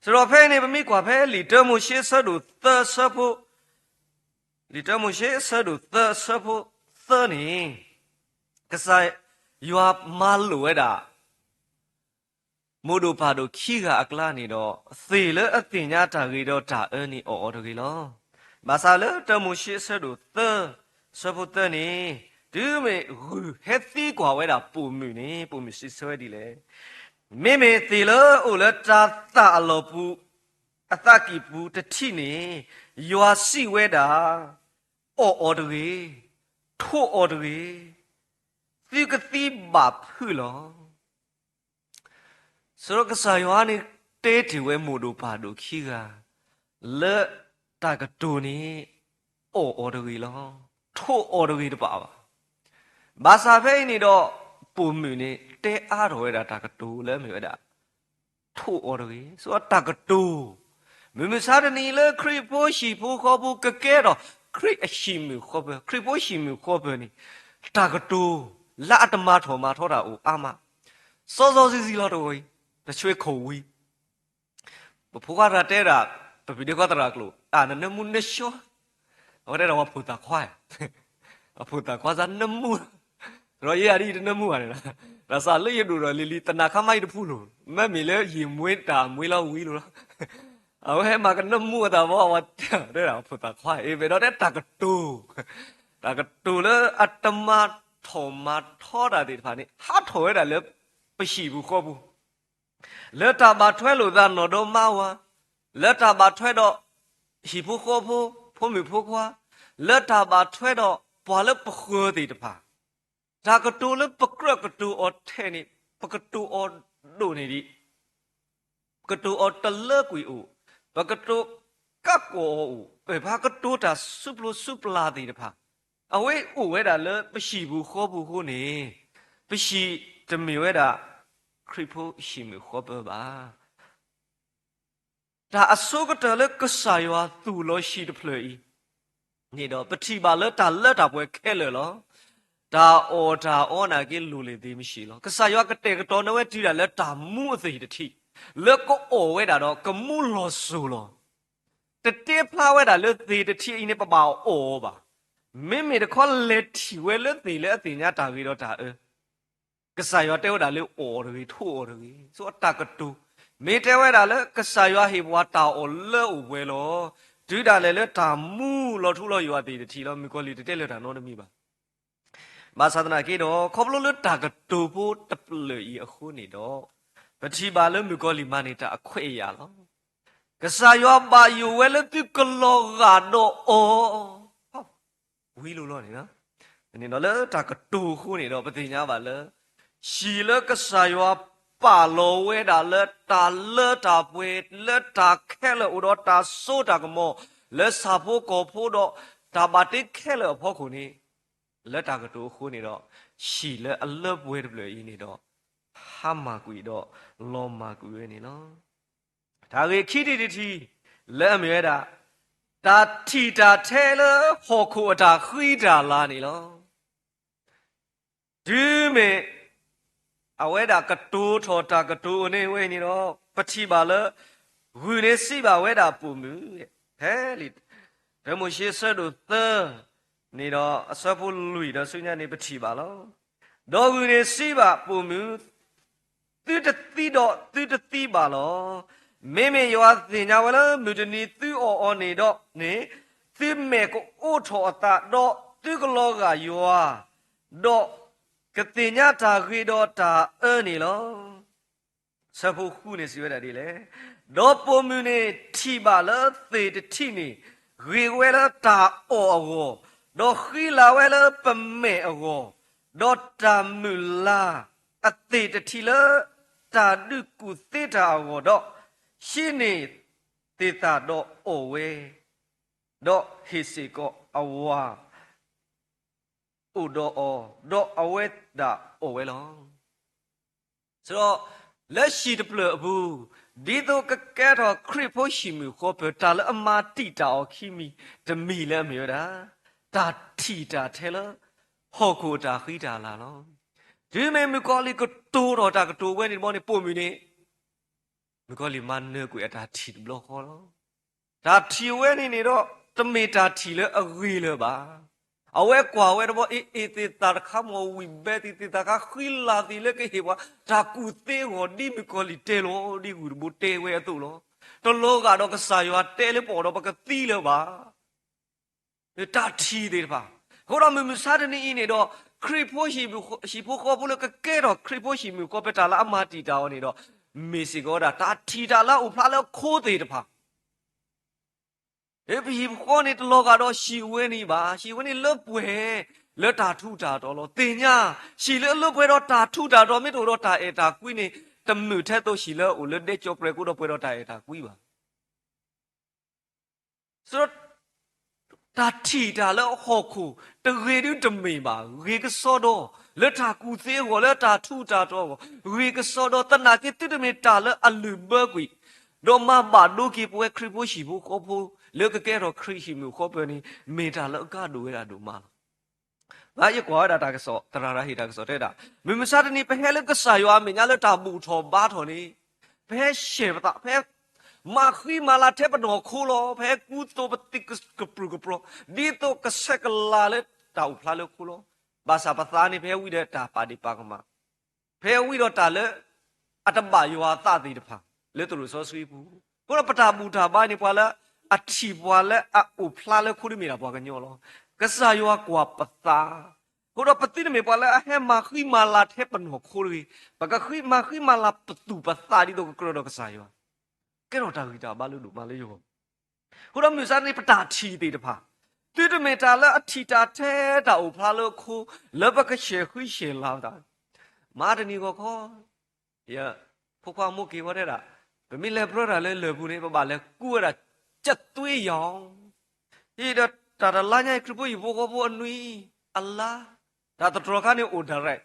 စးထီၣ်ဖဲအံၤန့ၣ် ပမ့ၢ်ကွၢ်ဖဲလံာ်တၢမိၤၡ့အဆၢဒိၣ်သၢအဆၢဖိ, လံာ်တၢမိၤၡ့အဆၢဒိၣ်သၢအဆၢဖိသၢန့ၣ်, ကစၢ်ယွၤမၤလိာ်ဝဲဒၣ် မိၢ်ဒိၣ်ပၢ်ဒိၣ်ခံဂၤအကျါန့ၣ်ဒီး သ့ၣ်လၢအသ့ၣ်ညါတၢ်ဂ့ၤဒီးတၢ်အၢန့ၣ်အီၣ်အီၤတဂ့ၤလီၤ. ဘၣ်ဆၣ်လၢတၢမိၤၡ့အဆၢဒိၣ်သၢ, အဆၢဖိသၢန့ၣ်, တုၤမ့ၢ်ဂုၢ်ဟဲသံကွၢ်ဝဲဒၣ်ပိာ်မုၣ်န့ၣ်, ပိာ်မုၣ်စံးဆၢဝဲဒ်လဲၣ်. မ့မ့ၢ်သ့ၣ်လၢအိၣ်လၢတၤသၣ်အလီၢ်ပူၤ, အသးကံၢ်ပူၤတထံၣ်န့ၣ်, ယွၤစံးဝဲဒၣ်, အီၣ်အီၤတဂ့ၤ, ထိးအီၤတဂ့ၤ, သုကသံဘၣ်ဖုးလီၤ. ဆိးဒီးကစၢ်ယွၤန့ၣ် တဲတ့ၢ်ဝဲမိၢ်ဒိၣ်ပၢ်ဒိၣ်ခံဂၤ လၢတၢ်ကတိၤန့ၣ် အီၣ်အီၤတဂ့ၤလီၤ. ထိၣ်အီၤတဂ့ၤတဘၣ်ဘၣ်. ဘၣ်ဆၣ်ဖဲအံၤန့ၣ်ဒီး ပိာ်မုၣ်န့ၣ် တဲအါထီၣ်ဝဲဒၣ်တၢ်ကတိၤလၢအမ့ၢ်ဝဲဒၣ် ထိၣ်အီၤတဂ့ၤ. ဆိးဒီးတၢ်ကတိၤ မုၢ်မဆါတနံၤအံၤလၢခရံာ်ဖိဟံၣ်ဖိဃီဖိကကဲထီၣ် ခရံာ်အဟံၣ်မုၣ်ဃီပၢၤ, ခရံာ်ဖိဟံၣ်မုၣ်ဃီပၢၤန့ၣ် တၢ်ကတိၤ လၢအတမၤထီၣ်မၤထီတၢ်အိၣ်အါမး, စီစီဆှံဆှံလီၤတဂီၤအံၤ, တဆွဲခိၣ်ဝံၤ ပဖိခွါတဂၤတဲဒၣ် ပပံၤဒ့ခွါသရၣ်ကျိာ်, အၢ နနၢမူနဆှီ, အဝဲတဲဒၣ်ပှၤဖိသၣ်ခွါ, ပှၤဖိသၣ်ခွါစ့ၢ်နၢမူ, ဒီးယဲယၤဒ်အံၤတနၢမူဘၣ်န့ၣ်လီၤ. ဒီးစးလၢယဒိၣ်ဒီးလံၤလံၤ သနာ်ခါမ့ၢ်ယတဖှူလိာ်, မ့မ့ၢ်လၢယံာ်မွ့တၢ်မွ့လီၤဝံၤလိာ်လီၤ. အဝဲဟဲမၤကနၢမူအသးဘၣ် အဝဲတဲဒၣ်ပှၤဖိသၣ်ခွါ အ့ မ့ၢ်ဒီးတဲတၢ်ကတိၤ, တၢ်ကတိၤလၢအတမၤထီၣ်မၤထီတၢ်သ့ၣ်တဖၣ်န့ၣ် ဟးထီၣ်ဝဲဒၣ်လၢပဟံၣ်ပူၤဃီပူၤ လၢတၢ်ဘၣ်ထွဲလိာ်သးနီၢ်ဒီမါဝၤ, လၢတၢ်ဘၣ်ထွဲဒီးဟံၣ်ဖိဃီဖိ, ဖိမုၣ်ဖိခွါ, လၢတၢ်ဘၣ်ထွဲဒီးပှၤလၢပဃၢၤသ့ၣ်တဖၣ်, တၢ်ကတိၤလၢပကြၢးကတိၤအီၤထဲန့ၣ် ပကတိၤအီၤဒိၣ်န့ၢ်ဒံး, ပကတိၤအီၤတလၢကွံာ်အိၣ်, ပကတိၤကးကီာ်အီၤအိၣ်, ပကတိၤတၢ်ဆူးပျိဆူးပျၢ်သ့ၣ်တဖၣ်, အဝဲအိၣ်ဝဲဒၣ်လၢပဟံၣ်ပူၤဃီပူၤအဃိန့ၣ်, ပဟံၣ်တမ့ၢ်ဝဲဒၣ် ခရံာ်ဖိဟံၣ်မုၣ်ဃီပၢၤဘၣ်. တၢ်အဆိကတၢၢ်လၢကစၢ်ယွၤသူၣ်လီၤဟံၣ်တဖျၢၣ်အံၤန့ၣ်ဒီး ပထံၣ်ဘၣ်လၢတၢ်လၢတၢ်ပှဲၤခဲလၢာ်လီၤ. တၢ်အီၣ်တၢ်အီနာ်က့ လိၣ်လၢသ့ၣ်မ့ၢ်ဆံးလီၤ. ကစၢ်ယွၤကတဲာ်ကတီၤန့ၢ်ဝဲတုၤဒၣ်လၢတၢ်မူအသ့ၣ်တထံး, လၢကအီၣ်ဝဲဒၣ်ဒီးကမူလီၤစိၤလီၤ. တတဲဖျါဝဲဒၣ်လၢသ့ၣ်တထံးအံၤန့ၣ် ပဘၣ်အီၣ်အီၤဘၣ်. မ့မ့ၢ်တခီလဲၤထံၣ်ဝဲလၢသ့ၣ်လၢအသ့ၣ်ညါတၢ်ဂ့ၤဒီးတၢ်အၢ ကစၢ်ယွၤတဲဝဲဒၣ်လၢအီၣ်အီၤတဂ့ၤ, ထိၣ်အီၤတဂ့ၤ, ဆိးအတၢ်ကတိၤ, မ့ၢ်တဲဝဲဒၣ်လၢကစၢ်ယွၤဟ့ၣ်ပှၤတၢ်အီၣ်လၢအိၣ်ပှဲၤလီၤ. တုၤဒၣ်လဲာ်လၢတၢ်မူလီၤထူလီၤယိာ်အသ့ၣ်တထံးလီၤ, မုၣ်ကီၤလံၢ်တတဲလၢၤတၢ်နီတမံၤဘၣ်. ဘၣ်ဆၣ်သနာ်က့ဒီး ခီဖျိလၢတၢ်ကတိၤဖိတဖျၢၣ်အံၤအဃိန့ၣ်ဒီး ပထံၣ်ဘၣ်လၢမုၣ်ကီၤလံၢ်မၤန့ၢ်တၢ်အခွဲးအယာ်လီၤ. ကစၢ်ယွၤဘၣ်ယိၣ်ဝဲလၢသုကလီၤဂာ်ဒီးအီၤ ဝံၤလိာ်လီၤန့ၣ်လီၤ. န့ၣ်ဒီးလၢတၢ်ကတိၤအဃိန့ၣ်ဒီး ပသ့ၣ်ညါဘၣ်လၢ ဟံၣ်လၢကစၢ်ယွၤပာ်လီၤဝဲဒၣ်လၢတၢ်လၢတၢ်ပှဲၤ လၢတၢ်ခဲလၢာ်အိၣ်ဒီးတၢ်စိတၢ်ကမီၤ လၢဆၣ်ဖိကီၢ်ဖိဒီးတၢ်ဘၣ်တ့ခဲလၢာ်အဖီခိၣ်န့ၣ်, လၢတၢ်ကတိၤအဃိန့ၣ်ဒီး ဟံၣ်လၢအလၢပှဲၤတဖျၢၣ်အံၤန့ၣ်ဒီး ဟါမၢ်ကွံာ်ဒီးလီၤမၢ်ကွံာ်ဝဲန့ၣ်လီၤ. တၢ်ဂ့ၢ်ခံထံၣ်တထံၣ် လၢအမ့ၢ်ဝဲဒၣ် တၢ်ထံၣ်တၢ်ထဲလၢဟီၣ်ခိၣ်အတၢ်ဃံတၢ်လၤန့ၣ်လီၤ. တုၤမ့ၢ် အဝဲဒၣ်ကတိၤထီၣ်တၢ်ကတိၤအန့ၣ်ဝဲန့ၣ်ဒီး ပထံၣ်ဘၣ်လၢ ဂုၢ်န့ၣ်စံးဘၣ်ဝဲဒၣ်ပိာ်မုၣ်, ဖဲလံာ် တၢမိၤၡ့အဆၢဒိၣ်သၢ န့ၣ်ဒီး အဆၢဖိလွံၢ်ဒီးဆူညါန့ၣ် ပထံၣ်ဘၣ်လီၤ. ဒီးဂုၢ်န့ၣ်စံးဘၣ်ပိာ်မုၣ်, သုတသံဒီးသုတသံဘၣ်လီၤ. မ့မ့ၢ်ယွၤသ့ၣ်ညါဝဲလၢမုၢ်တနံၤသုအီၣ်အီၤန့ၣ်ဒီးန့ၣ်, သုမဲာ်ကအိးထီၣ်အသးဒီးသုကလီၤဂာ်ယွၤ, ဒီးကသ့ၣ်ညါတၢ်ဂ့ၤဒီးတၢ်အၢန့ၣ်လီၤ. ဆၢဖိဃုန့ၣ်စံးဝဲဒၣ်ဒ်လဲၣ်. ဒီးပိာ်မုၣ်န့ၣ်ထံၣ်ဘၣ်လၢသ့ၣ်တထံၣ်န့ၣ် ဂ့ၤဝဲလၢတၢ်အီၣ်အဂီၢ်, ဒီးဃံလၤဝဲလၢပမဲာ်အဂီၢ်, ဒီးတၢ်မုၢ်လၢ်အသ့ၣ်တထံၣ်လၢတၢ်ဒုးကူၣ်သ့တၢ်အဂီၢ်ဒီး, ဟံးန့ၢ်သ့ၣ်သၣ်ဒီးအီၣ်ဝဲ, ဒီးဟ့ၣ်စ့ၢ်ကီးအဝၤ အိၣ်ဒီးအီၤ, ဒီးအဝဲဒၣ်အီၣ်ဝဲလီၤ. ဆိုတော့ လၢဟံၣ်တဖျၢၣ်အပူၤ, ဒ်သိးကကဲထီၣ်ခရံာ်ဖိဟံၣ်မုၣ်ဃီပၢၤ တၢ်လၢအမၤတံာ်တာ်အီၤခံမံၤတမံၤလၢအမ့ၢ်ဝဲဒၣ် တၢ်ထံၣ်တၢ်ထဲလၢ ဟီၣ်ခိၣ်အတၢ်ဃံတၢ်လၤလီၤ. တုၤမ့ၢ်မုၣ်ကီၤလံၢ်ကတိၤထီၣ်တၢ်ကတိၤဝဲန့ၣ်တဘျီန့ၣ် ပိာ်မုၣ်န့ၣ် မုၣ်ကီၤလံၢ်မၤနၢၤကွံာ်အတၢ်ထံၣ်တဘျီဃီလီၤ. တၢ်ထံၣ်ဝဲန့ၣ်န့ၣ်ဒီး တမ့ၢ်တၢ်ထံၣ်လၢအဂ့ၤလၢၤဘၣ်. အဝဲကွၢ်ဝဲတဘျီ အ့ အ့ၣ်သ့ၣ်သၣ်တခါမ့ၢ်ဝံၣ်ဘဲသ့ၣ်သ့ၣ်သၣ်ခါဃံလၤသ့ၣ်လၢကဟ့ၣ်ပှၤ တၢ်ကူၣ်သ့အဂီၢ် ဒ်မုၣ်ကီၤလံၢ်တဲလီၤ ဒ်ဂုၢ်တဘိတဲဝဲအသိးလီၤ. တလီၤဂာ်ဒီးကစၢ်ယွၤတဲလၢပအီၣ်ဒီးပကသံလၢၤဘၣ်. တၢ်ထံၣ်သ့ၣ်တဖၣ်. အဃိဒီးမုၢ်မဆါတနံၤအံၤန့ၣ်ဒီး ခရံာ်ဖိဟံၣ်ဖိဃီဖိလၢကကဲထီၣ်ခရံာ်ဖိဟံၣ်မုၣ်ဃီပၢၤ တၢ်လၢအမၤတံာ်တာ်အီၤန့ၣ်ဒီး မ့ၢ်စ့ၢ်ကီးဝဲဒၣ် တၢ်ထံၣ်တၢ်လၢအအိၣ်ဖျါလၢအခိသ့ၣ်တဖၣ်. ပဟံၣ်ဖိဃီန့ၣ်တလီၤဂာ်ဒီးဟံၣ်ဝဲန့ၣ်ဘၣ်. ဟံၣ်ဝဲန့ၣ်လၢပှဲၤလၢတၢ်ထူးတၢ်တီၤလီၤ. သ့ၣ်ညါ ဟံၣ်လၢအလၢပှဲၤဒီးတၢ်ထူးတၢ်တီၤ မ့ၢ်တအိၣ်ဒီးတၢ်အဲၣ်တၢ်ကွံန့ၣ် တမုာ်ထဲသိးဟံၣ်လၢအိၣ်လၢဒဲကၠီပြဲၤကိးဒီးပှဲၤဒီးတၢ်အဲၣ်တၢ်ကွံဘၣ်. ဒီး တၢ်ထံၣ်တၢ်လၢဟီၣ်ခိၣ် တဂ့ၤဒုတမ့ၢ်ဘၣ်. ဂ့ၤကစီဒီ လၢတၢ်ကူၣ်သ့အဂီၢ် လၢတၢ်ထူးတၢ်တီၤအဂီၢ်, ဂ့ၤကစီဒီ သနာ်က့သုတမ့ၢ်တၢ်လၢအလုၢ်ဘၢကွံာ်, ဒီးမၤဘၣ်ဒိက့ၤပဝဲခရံာ်ဖိဟံၣ်ဖိဃီဖိ လၢကကဲထီၣ်ခရံာ်ဟံၣ်မုၣ်ဃီပၢၤန့ၣ် မ့ၢ်တၢ်လၢအကါဒိၣ်ဝဲဒၣ်ဒိၣ်မးလီၤ. ယကွၢ်ဝဲဒၣ်တၢ်ကစီၣ် သရၣ်ရၤဟ့ၣ်တၢ်ကစီၣ်တဲဒၣ်, မုၢ်မဆါတနံၤ ပဟဲလၢကစၢ်ယွၤအမဲာ်ညါလၢတၢ်ဘူၣ်ထီၣ်ဘါထီၣ်န့ၣ်, ပဟဲရှဲၣ်ပသး, ပဟဲမၤဃံမၤလၤထဲပနီၢ်ခိလီၤ. ပဟဲကူသိးပသံးကပြုၢ်ကပြီၤ ဒ်သိးကဆဲးကလၤလၢတၢ်အိၣ်ဖျါလၢခိလီၤ. ဘၣ်ဆၣ်ပသးန့ၣ် ပဟဲဝံဒီးတၢ်ပာ်ဒ့ၣ်ပာ်ကမၣ်, ပဟဲဝံဒီးတၢ်လၢအတဘၣ်ယွၤအသးသ့ၣ်တဖၣ် လၢသရိာ်စီဆှံပူၤ. အဃိဒီးပတၢ်ဘူၣ်တၢ်ဘါန့ၣ် ပှၤလၢအထံၣ်ပှၤလၢအအိၣ်ဖျါလၢခိဒ်မ့ၢ်ဒၣ်ပှၤကညီလီၤ. ကစၢ်ယွၤကွၢ်ပသး, အဃိဒီးပသုတမ့ၢ်ပှၤလၢအဟဲမၤဃံမၤလၤထဲပနီၢ်ခိတဂ့ၤ, ပကဃံမၤဃံမၤလၤပသူၣ်ပသးဒ်သိးကကြၢးဒီးကစၢ်ယွၤ, ကဲထီၣ်တၢ်ဂံၢ်တၢ်ဘါလၢဒိၣ်မးလၢယဂီၢ်. အဃိဒီးမုၢ်မဆါတနံၤ ပတၢ်ထံၣ်သ့ၣ်တဖၣ်, သုတမ့ၢ်တၢ်လၢအထံၣ်တၢ်ထဲတၢ်အိၣ်ဖျါလၢခိ, လၢပကဆဲးဃံဆဲးလၤပသး, မၤတနံၤဂီၢ်ခီ ယဖိခွါမိၢ်က့ၤဝဲတဲဒၣ်, ပမ့ၢ်လဲၤပြၢတၢ်လၢလၢၢ်ပူၤန့ၣ် ပဘၣ်လဲၤကူဝဲဒၣ် ကၠဲးသွ့ယီၤ, ဒီးတၢ်တလါညါအံၤ ခရံာ်ဖိဟံၣ်ဖိဃီဖိအနွံအလါ, တၢ်တတြီၤခါန့ၣ်အိၣ် direct,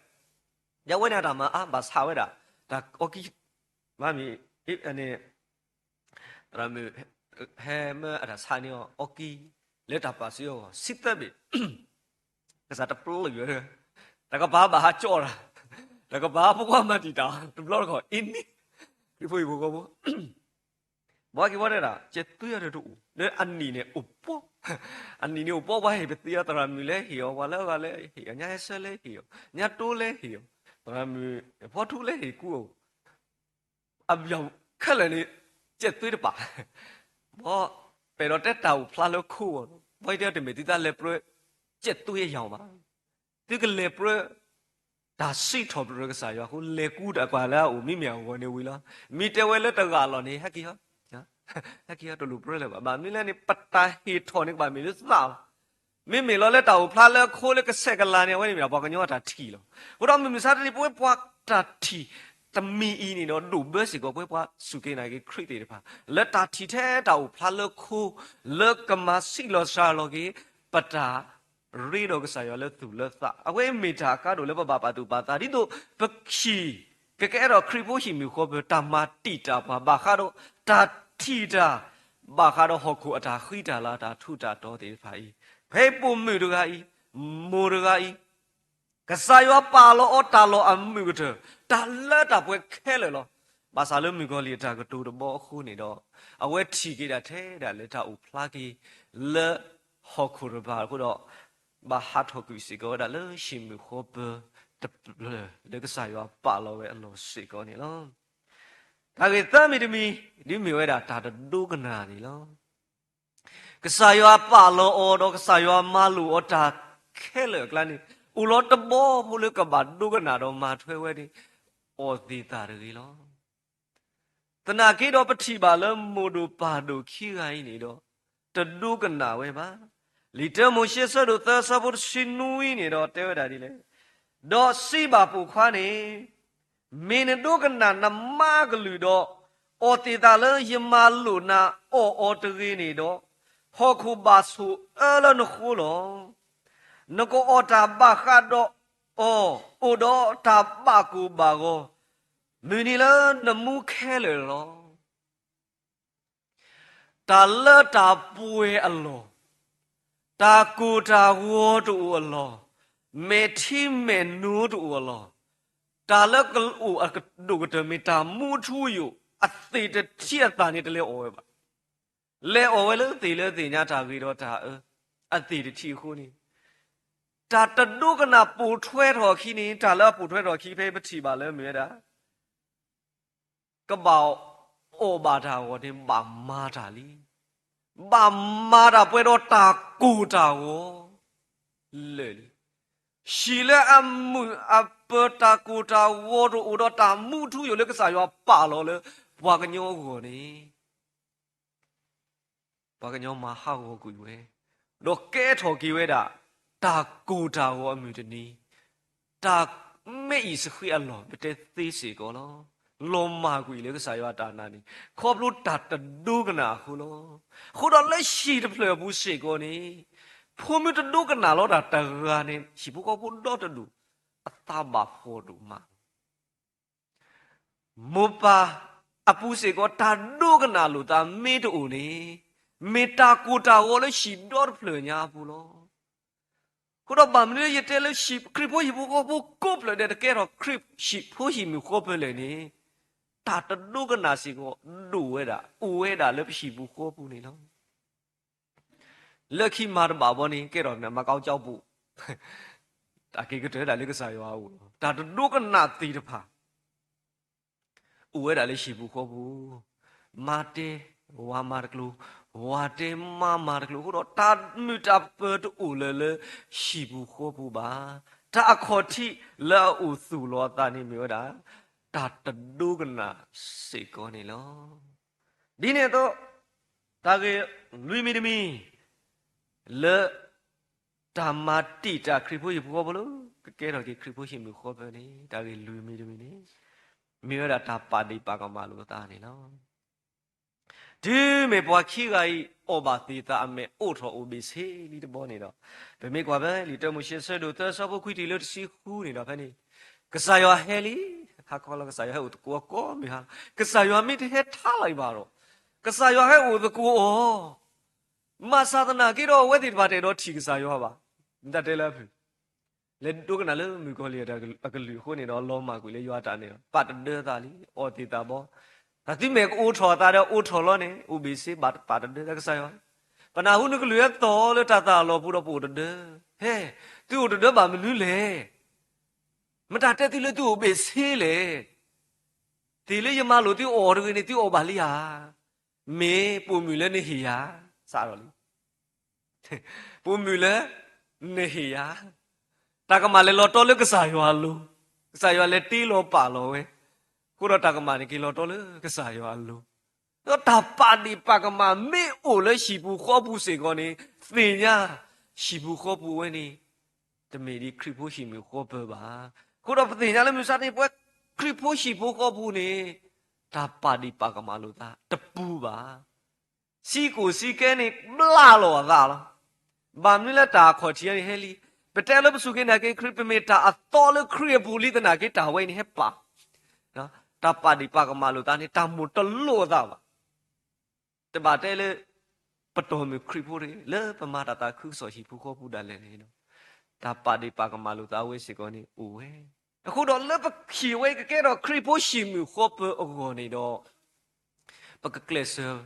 ယဝဲန့ၣ်တၢ်မၤအါဘၣ်ဆးဝဲဒၣ်, တၢ်အီကံ, မ့ၢ်, သရၣ်မုၣ်, ဟဲမၢအတၢ်ဆါန့ၢ်အီၤအီကံ, လၢတၢ်ပာ်စံအဂီၢ် ဆံသၢဘ့ၣ် ကစၢ်တပျၢ်ယွၤ, တကပၤဘၣ်ဟးကၠီၣ်တၢ်, တကပၤဖိခွါမၤတံာ်တာ် တဘျီတခီၣ်အံၤန့ၣ်, ခရံာ်ဖိဟံၣ်ဖိဃီဖိ, ဘီက့ၤဝဲဒၣ် ကၠဲးသွ့အီၤတအိၣ်, လၢအနံၣ်န့ၣ်အိၣ်ပီ, အနံၣ်န့ၣ်အိၣ်ပီ ပှၤဟ့ၣ်ပသံအီၤ သရၣ်မုၣ်လၢဟ့ၣ်အီၤ ပှၤလၢအဂၤလၢဟ့ၣ်အီၤ ညါဟဲဆၢလၢဟ့ၣ်အီၤ ညါတိလၢဟ့ၣ်အီၤ, သရၣ်မုၣ်ဖီထူလၢဟ့ၣ်ကူအီၤ အဘျီခဲလၢာ်န့ၣ် ကၠဲးသွ့တပာ်, ဘီ, ပအဲၣ်ဒိးတဲတၢ်အိၣ်ဖျါလၢခိအဂီၢ်, ဘီယတဲတမ့ၢ်သုသးလဲၤပြၢ ကၠဲးသွ့ယီၤဘၣ်, သုကလဲၤပြၢ တၢ်စံးထီၣ်ပတြၢၤကစၢ်ယွၤအဃိ လဲၤကူတၢ်ကွၢ်လၢအအိၣ်မ့မ့ၢ်အဂီၢ်န့ၣ်ဝံၤလီၤ. မ့ၢ်တဲဝဲလၢတဂၤလီၤန့ၣ် ဟဲက့ၤဟီ, ဟဲက့ၤဟီတလိၣ်ပြၢလၢၤဘၣ်. ဘၣ်မနုၤလဲၣ်န့ၣ် ပတၢ်ဟ့ၣ်ထီၣ်န့ၣ်ကဘၣ်မ့ၢ်လၢသးလီၤ. မ့မ့ၢ်လီၤလၢတၢ်အိၣ်ဖျါလၢအခိလၢကဆဲးကလၤန့ၣ် အဝဲန့ၣ်မ့ၢ်ဒၣ်ပှၤကညီအတၢ်ထံၣ်လီၤ. အဃိဒီးမုၢ်မဆါတနံၤ ပဝဲပှၤတၢ်ထံၣ်တမံၤအံၤန့ၣ်ဒီး ဒိၣ်ဘၢစ့ၢ်ကီး ပဝဲပှၤစူၢ်က့ၤနာ်က့ၤခရံာ်သ့ၣ်တဖၣ် လၢတၢ်ထံၣ်ထဲတၢ်အိၣ်ဖျါလၢခိ လၢကမၤဆံးလီၤစှၤလီၤက့ၤ ပတၢ်ရ့ဒီးကစၢ်ယွၤလၢသူၣ်လၢသး အဝဲမ့ၢ်တၢ်အကါဒိၣ်လၢပဘၣ်ပာ်သူၣ်ပာ်သး ဒ်သိးပခံ ကကဲထီၣ်ခရံာ်ဖိဟံၣ်မုၣ်ဃီပၢၤ တၢ်မၤတံာ်တာ်ပှၤ ဘၣ်ဃးဒီးတၢ်ထံၣ်တၢ် ဘၣ်ဃးဒီးဟီၣ်ခိၣ်အတၢ်ဃံတၢ်လၤ တၢ်ထူးတၢ်တီၤသ့ၣ်တဖၣ်အံၤ, ဖဲပိာ်မုၣ်တဂၤအံၤ, မိၢ်တဂၤအံၤ ကစၢ်ယွၤပာ်လီၤအီၤတၢ်လီၢ်အမုာ်ကတၢၢ် တၢ်လၢတၢ်ပှဲၤခဲလၢာ်လီၤ. ဘၣ်ဆၣ်လၢမုၣ်ကီၤလံၢ်အတၢ်ကတိၤတဘီအဃိန့ၣ်ဒီး အဝဲထံၣ်က့ၤဒၣ်ထဲဒၣ်လၢတၢ်အိၣ်ဖျါက့ၤ လၢဟီၣ်ခိၣ်တဖၣ်အဃိဒီး ဘၣ်ဟးထီၣ်ကွံာ်စ့ၢ်ကီးဝဲဒၣ်လၢဟံၣ်မုၣ်ဃီပၢၤတဖျၢၣ် လၢကစၢ်ယွၤပာ်လီၤဝဲအလီၢ်စ့ၢ်ကီးန့ၣ်လီၤ. တၢ်ဂ့ၢ်သၢမံၤတမံၤ ဒ်မ့ၢ်ဝဲဒၣ်တၢ်တဒိကနၣ်န့ၣ်လီၤ. ကစၢ်ယွၤပာ်လီၤအီၤဒီး ကစၢ်ယွၤမၤလိာ်အီၤတၢ်ခဲလၢာ်အကျါန့ၣ် အိၣ်လီၤတဘီဖိလၢကဘၣ်ဒိကနၣ်ဒီးမၤထွဲဝဲန့ၣ် အီၣ်သ့ၣ်သးတဂ့ၤလီၤ. သနာ်က့ဒီးပထံၣ်ဘၣ်လၢမိၢ်ဒိၣ်ပၢ်ဒိၣ်ခံဂၤအံၤန့ၣ်ဒီး တဒိကနၣ်ဝဲဘၣ်. လံာ်တၢမိၤၡ့ဆၢဒိၣ်သၢဆၢဖိတဆံနွံန့ၣ်ဒီးတဲဝဲဒၣ်ဒ်လဲၣ်, ဒီးစံးဘၣ်ပိာ်ခွါန့ၣ်, မ့ၢ်နဒိကနၣ်နမါကလုၢ်ဒီး အီၣ်သ့ၣ်သးလၢယမၤလိာ်နၤအီၣ်အီၤတဂ့ၤန့ၣ်ဒီး, ဟီၣ်ခိၣ်ဘၣ်ဆိၣ်အၢလၢနဃိလီၤ. နကအီၣ်တၢ်ဘၣ်ဃးဒီးအီၤ အိၣ်ဒီးတၢ်ဘၣ်ကိၢ်ဘၣ်ဂီၤ, မုၢ်နံၤလၢနမူခဲလၢာ်လီၤ. တၢ်လၢတၢ်ပှဲၤအလီၢ်, တၢ်ကိၢ်တၢ်ဂီၤတအိၣ်အလီၢ်, မဲာ်ထံမဲာ်နိတအိၣ်အလီၢ်, တၢ်လၢကအိၣ်အကဒိၣ်ကတၢၢ်မ့ၢ်တၢ်မူအထူအယိာ်, အသ့ၣ်တထံၣ်အသၣ်န့ၣ်တလဲၤအီၣ်ဝဲဘၣ်. လဲၤအီၣ်ဝဲလၢသ့ၣ်လၢသ့ၣ်ညါတၢ်ဂ့ၤဒီးတၢ်အၢ, အသ့ၣ်တထံၣ်အဃိန့ၣ်, တၢ်တဒိကနၣ်ပိာ်ထွဲထီၣ်အခံန့ၣ် တၢ်လၢအပိာ်ထွဲထီၣ်အခံဖဲပထံၣ်ဘၣ်လၢမ့ၢ်ဝဲဒၣ် ကဘၣ်အီၣ်ဘၣ်တၢ်အဂီၢ်န့ၣ် ဘၣ်မၤတၢ်လံ. ဘၣ်မၤတၢ်ပှဲၤဒီးတၢ်ကိၢ်တၢ်ဂီၤလၢာ်လံ. ဟံၣ်လၢအမုာ်အပၢၤတၢ်ကိၢ်တၢ်ဂီၤတအိၣ်ဒီးတၢ်မူထူယိာ်လၢကစၢ်ယွၤပာ်လီၤလၢပှၤကညီအဂီၢ်န့ၣ် ပှၤကညီမၤဟးဂီၤကွံာ်ဝဲ, ဒီးကဲထီၣ်က့ၤဝဲဒၣ် တၢ်ကိၢ်တၢ်ဂီၤအမုၢ်တနံၤ, တၢ်မ့ၢ်အံၤစဃံအလီၢ် ပတဲသ့စ့ၢ်ကီးလီၤ. လီၤမၢ်ကွံာ်လၢကစၢ်ယွၤအတၢ်နာ်န့ၣ် ခီဖျိတၢ်တဒိကနၣ်အဃိလီၤ. အဃိဒီးလၢဟံၣ်တဖျၢၣ်အပူၤစ့ၢ်ကီးန့ၣ် ဖိမုၣ်တဒိကနၣ်လီၤတၢ်တဂၤန့ၣ် ဟံၣ်ဖိဃီဖိဒီတဒူၣ် အသးဘၣ်ဖှီၣ်ဒိၣ်မး မိၢ်ပၢ်အပူၤစ့ၢ်ကီး တၢ်ဒိကနၣ်လိာ်သးမ့ၢ်တအိၣ်န့ၣ်, မ့ၢ်တၢ်ကိၢ်တၢ်ဂီၤလၢဟံၣ်ဒီတဖျၢၣ်ညါအပူၤလီၤ. အဃိဒီးဘၣ်မနုၤလၢယတဲလၢ ဟံၣ်ဖိဟံၣ်ဖိဃီဖိကိးဖျၢၣ်ဒဲးတကဲထီၣ်ခရံာ်ဟံၣ်ဖိဟံၣ်မုၢ်ဃီဖျၢၣ်လဲၣ်န့ၣ်, တၢ်တဒိကနၣ်စ့ၢ်ကီးဒိၣ်ဝဲဒၣ် အိၣ်ဝဲဒၣ်လၢပဟံၣ်ပူၤဃီပူၤန့ၣ်လီၤ. လၢခံမၤတဘၣ်ဘီန့ၣ် ကဲထီၣ်မၤကီကၠီပူၤ တၢ်က့ၤကတၢၢ်ဒၣ်လၢကစၢ်ယွၤအအိၣ်လီၤ. တၢ်တဒိကနၣ်သ့ၣ်တဖၣ် အိၣ်ဝဲဒၣ်လၢဟံၣ်ပူၤဃီပူၤ, မါတဲ, ဝၤမၤတကျိၤ, ဝၤတဲမါမၤတကျိၤအဃိဒီး တၢ်မုာ်တၢ်ပၢၤတအိၣ်လၢၤလၢဟံၣ်ပူၤဃီပူၤဘၣ်. တၢ်အခီၣ်ထံးလၢအအိၣ်သူၣ်လီၤအသးန့ၣ်မ့ၢ်ဝဲဒၣ် တၢ်တဒိကနၣ်စ့ၢ်ကီးန့ၣ်လီၤ. ဒ်န့ၣ်အသိး တၢ်ဂ့ၢ်လွံၢ်မံၤတမံၤ လၢ တၢ်မၤတံာ်တာ်ခရံာ်ဖိဟံၣ်ဖိဃီဖိလၢ ကကဲထီၣ်က့ၤခရံာ်ဖိဟံၣ်မုၢ်ဃီပၢၤန့ၣ် တၢ်ဂ့ၢ်လွံၢ်မံၤတမံၤန့ၣ် မ့ၢ်ဝဲဒၣ်တၢ်ပာ်ဒ့ၣ်ပာ်ကမၣ်လိာ်သးန့ၣ်လီၤ. တုၤမ့ၢ်ပှၤခံဂၤအံၤ အီၣ်ဘၣ်သ့ၣ်သးအမဲာ်အိးထီၣ်အိၣ်ဘ့ၣ်ဆ့လံတဘီန့ၣ်ဒီး, ပမ့ၢ်ကွၢ်ဖဲလံာ်တၢမိၤၡ့ဆၢဒိၣ်သၢဆၢဖိခွံတုၤလၢတဆံဃုန့ၣ်ဒီး ဖဲန့ၣ် ကစၢ်ယွၤဟဲလံ, ဟါခီလီၤကစၢ်ယွၤဟဲအိၣ်သကိးအီၤကိးမုၢ်ဟါ, ကစၢ်ယွၤမ့ၢ်တဟဲထါလီၤအံၤဘၣ်ဒီး, ကစၢ်ယွၤဟဲအိၣ်သကိးအီၤ မၤဆၣ်သနာ်က့ဒီး အဝဲသ့ၣ်တဖၣ်တအဲၣ်ဒိးထံၣ်ကစၢ်ယွၤဘၣ်. နတၢ်တဲလၢအဖုၣ် လဲၤဒိကနၣ်လၢမုၣ်ကီၤလံၢ်အကလုၢ်အဃိန့ၣ်ဒီး လီၤမၢ်ကွံာ်လၢယွၤအတၢ်န့ၣ်ဒီး ပာ်တဒၢသးလံ, အီၣ်သ့ၣ်သးဘီ, တၢ်သုမဲာ်ကအိးထီၣ်အသးဒီး အိးထီၣ်လီၤန့ၣ် အိၣ်ဘ့ၣ်ဆ့ဘၣ်တပာ်တဒၢသးကစၢ်ယွၤ, ပနၢ်ဟူနကလုၢ်ဟဲသီၣ်လၢတၢ်သးအလီၢ်ပူၤဒီး ပအိၣ်တဒၢ, ဟဲ, သုအိၣ်တဒၢဘၣ်မနုၤလဲၣ်. မတၤတဲသုလၢသုအိၣ်ဘ့ၣ်ဆ့လဲၣ်. သ့ၣ်လၢယမၤလိာ်သုအီၣ်တဂ့ၤန့ၣ် သုအီၣ်ဘၣ်လံဧါ. မ့ၢ်ပိာ်မုၣ်လၢနဟ့ၣ်ယၤ, စးထီၣ်လံ ပိာ်မုၣ်လၢနဟ့ၣ်ယၤ, တၢ်ကမၣ်လဲၤလီၤတီလၢကစၢ်ယွၤအလိၤ, ကစၢ်ယွၤလဲၤတ့လီၤပာ်လီၤဝဲ, အဃိဒီးတၢ်ကမၣ်န့ၣ်က့ၤလီၤတီလၢကစၢ်ယွၤအလိၤ, ဒီးတၢ်ပာ်ဒ့ၣ်ပာ်ကမၣ်မ့ၢ်အိၣ်လၢဟံၣ်ပူၤဃီပူၤစ့ၢ်ကီးန့ၣ် သ့ၣ်ညါ ဟံၣ်ပူၤဃီပူၤဝဲန့ၣ် တမ့ၢ်ဒ်ခရံာ်ဖိဟံၣ်မုၢ်ဃီပၢၤဘၣ်. အဃိဒီးပသ့ၣ်ညါလၢမုၢ်ဆါတနံၤ ပဝဲခရံာ်ဖိဟံၣ်ဖိဃီပူၤန့ၣ် တၢ်ပာ်ဒ့ၣ်ပာ်ကမၣ်လိာ်သးတပူၤဘၣ်. စံကိၣ်စံကဲန့ၣ် ဘျၣ်လီၤအသးလီၤ. ဘၣ်မနုၤလၢတၢ်အခီၣ်ထံးန့ၣ်ဟဲလံ. ပတဲလၢပစူၢ်က့ၤနာ်က့ၤခရံာ် ပမ့ၢ်တၢ်အသီလၢခရံာ်အပူၤလံသနာ်က့ တၢ်ဝဲအံၤန့ၣ်ဟဲပာ်, တၢ်ပာ်ဒ့ၣ်ပာ်ကမၣ်လိာ်သးန့ၣ် တၢ်မိၣ်တလိၣ်အသးဘၣ်. တဘၣ်တဲလၢ ပတီၢ်မုၢ်ခရံာ်ဖိတဂ့ၤ လၢပမၤတၢ်သးခုကစီၣ်ဟံၣ်ဖိဃီဖိဒၣ်လဲာ်န့ၣ်ဒီး တၢ်ပာ်ဒ့ၣ်ပာ်ကမၣ်လိာ်သးအဝဲစ့ၢ်ကီးန့ၣ်အိၣ်ဝဲ. အဃိဒီးလၢပဟံၣ်ဝဲကကဲထီၣ်ခရံာ်ဖိဟံၣ်မုၢ်ဃီပၢၤအဂီၢ်န့ၣ်ဒီး ပကကျဲးစၢး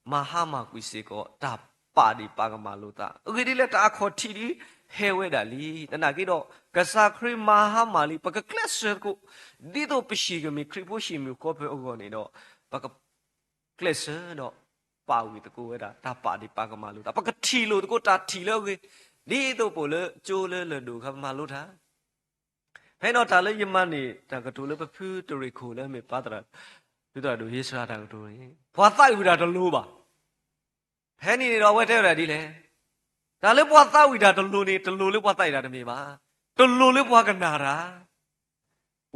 မၤဟါမၢ်ကွံာ်စ့ၢ်ကီး တၢ်ပာ်ဒ့ၣ်ပာ်ကမၣ်လိာ်သး အဂ့ၢ်ဒ်လဲၣ် တၢ်အခီၣ်ထံးဒ်ဟဲဝဲဒၣ်လံ. သနာ်က့ဒီး ကစၢ်ခရံာ်မၤဟါမၢ်လံ ပကကျဲးစၢးသကိး ဒ်သိးပဟံၣ်ကမ့ၢ်ခရံာ်ဖိဟံၣ်မုၢ်ဃီပၢၤအဂီၢ်န့ၣ်ဒီး ပက ကျဲးစၢးဒီး ပာ်ဝံၤသကိးဝဲဒၣ် တၢ်ပာ်ဒ့ၣ်ပာ်ကမၣ်လိာ်သး ပကထံၣ်လိာ်သကိးတၢ်ထံၣ်လၢအဂ့ၤ ဒ်သိးပအိၣ်လၢကၠိလၢလၢၢ်ဒိၣ်အခါ ပမၤလိတၢ် ဖဲန့ၣ်တၢ်လၢယမၤန့ၢ်တၢ်ကတိၤလၢ ပဖုတရံးခိၣ်လၢအမ့ၢ်ပၢ်သရၣ် ဖုသရၣ်ဒိၣ်ဟ့စှၤတၢ်ကတိၤန့ၣ် ပှၤသးဝံၣ်တၢ်တလိၤဘၣ်. ဖဲန့ၣ်န့ၣ်ဒီးအဝဲတဲဝဲဒၣ်ဒ်လဲၣ်, တၢ်လၢပှၤသးဝံၣ်တၢ်တလိၤန့ၣ် တလိၤလၢပှၤသးဝံၣ်တၢ်တမ့ၢ်ဘၣ်, တလိၤလၢပှၤကနၣ်တၢ်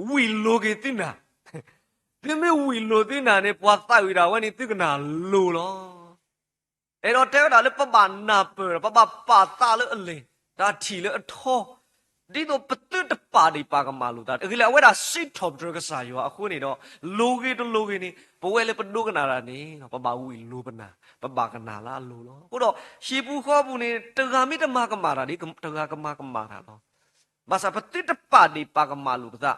ဝံၤလိၤက့ၤသုနၢ်, သုမ့ၢ်ဝံၤလိၤသုနၢ်န့ၣ် ပှၤသးဝံၣ်တၢ်ဝဲန့ၣ် သုကနၣ်လိၤလီၤ. အဲၣ်ဒိးတဲဝဲဒၣ်လၢပဘၣ်နၢ်ပၢၢ်ဒီး ပဘၣ်ပာ်သးလၢအလဲၢ်, တၢ်ထံၣ်လၢအထီ, ဒ်သိးပသုတပာ်ဒ့ၣ်ပာ်ကမၣ်လိာ်သး အဂ့ၢ်လၢအဝဲဒၣ်စံးထီၣ်ပတြၢၤကစၢ်ယွၤအဃိန့ၣ်ဒီး လိၤဂ့ၤတလိၤဂ့ၤန့ၣ် ပဝဲလၢပဒိကနၣ်တၢ်န့ၣ် ပဘၣ်ဝံၤလိၤပနၢ်, ပဘၣ်ကနၣ်လၢအလိၤလီၤ. အဃိဒီး ဟံၣ်ပူၤဃီပူၤန့ၣ် တဂၤမ့ၢ်တမၤကမၣ်တၢ်ဒီး တဂၤကမၤကမၣ်တၢ်လီၤ. ဘၣ်ဆၣ်ပသုတပာ်ဒ့ၣ်ပာ်ကမၣ်လိာ်ပသး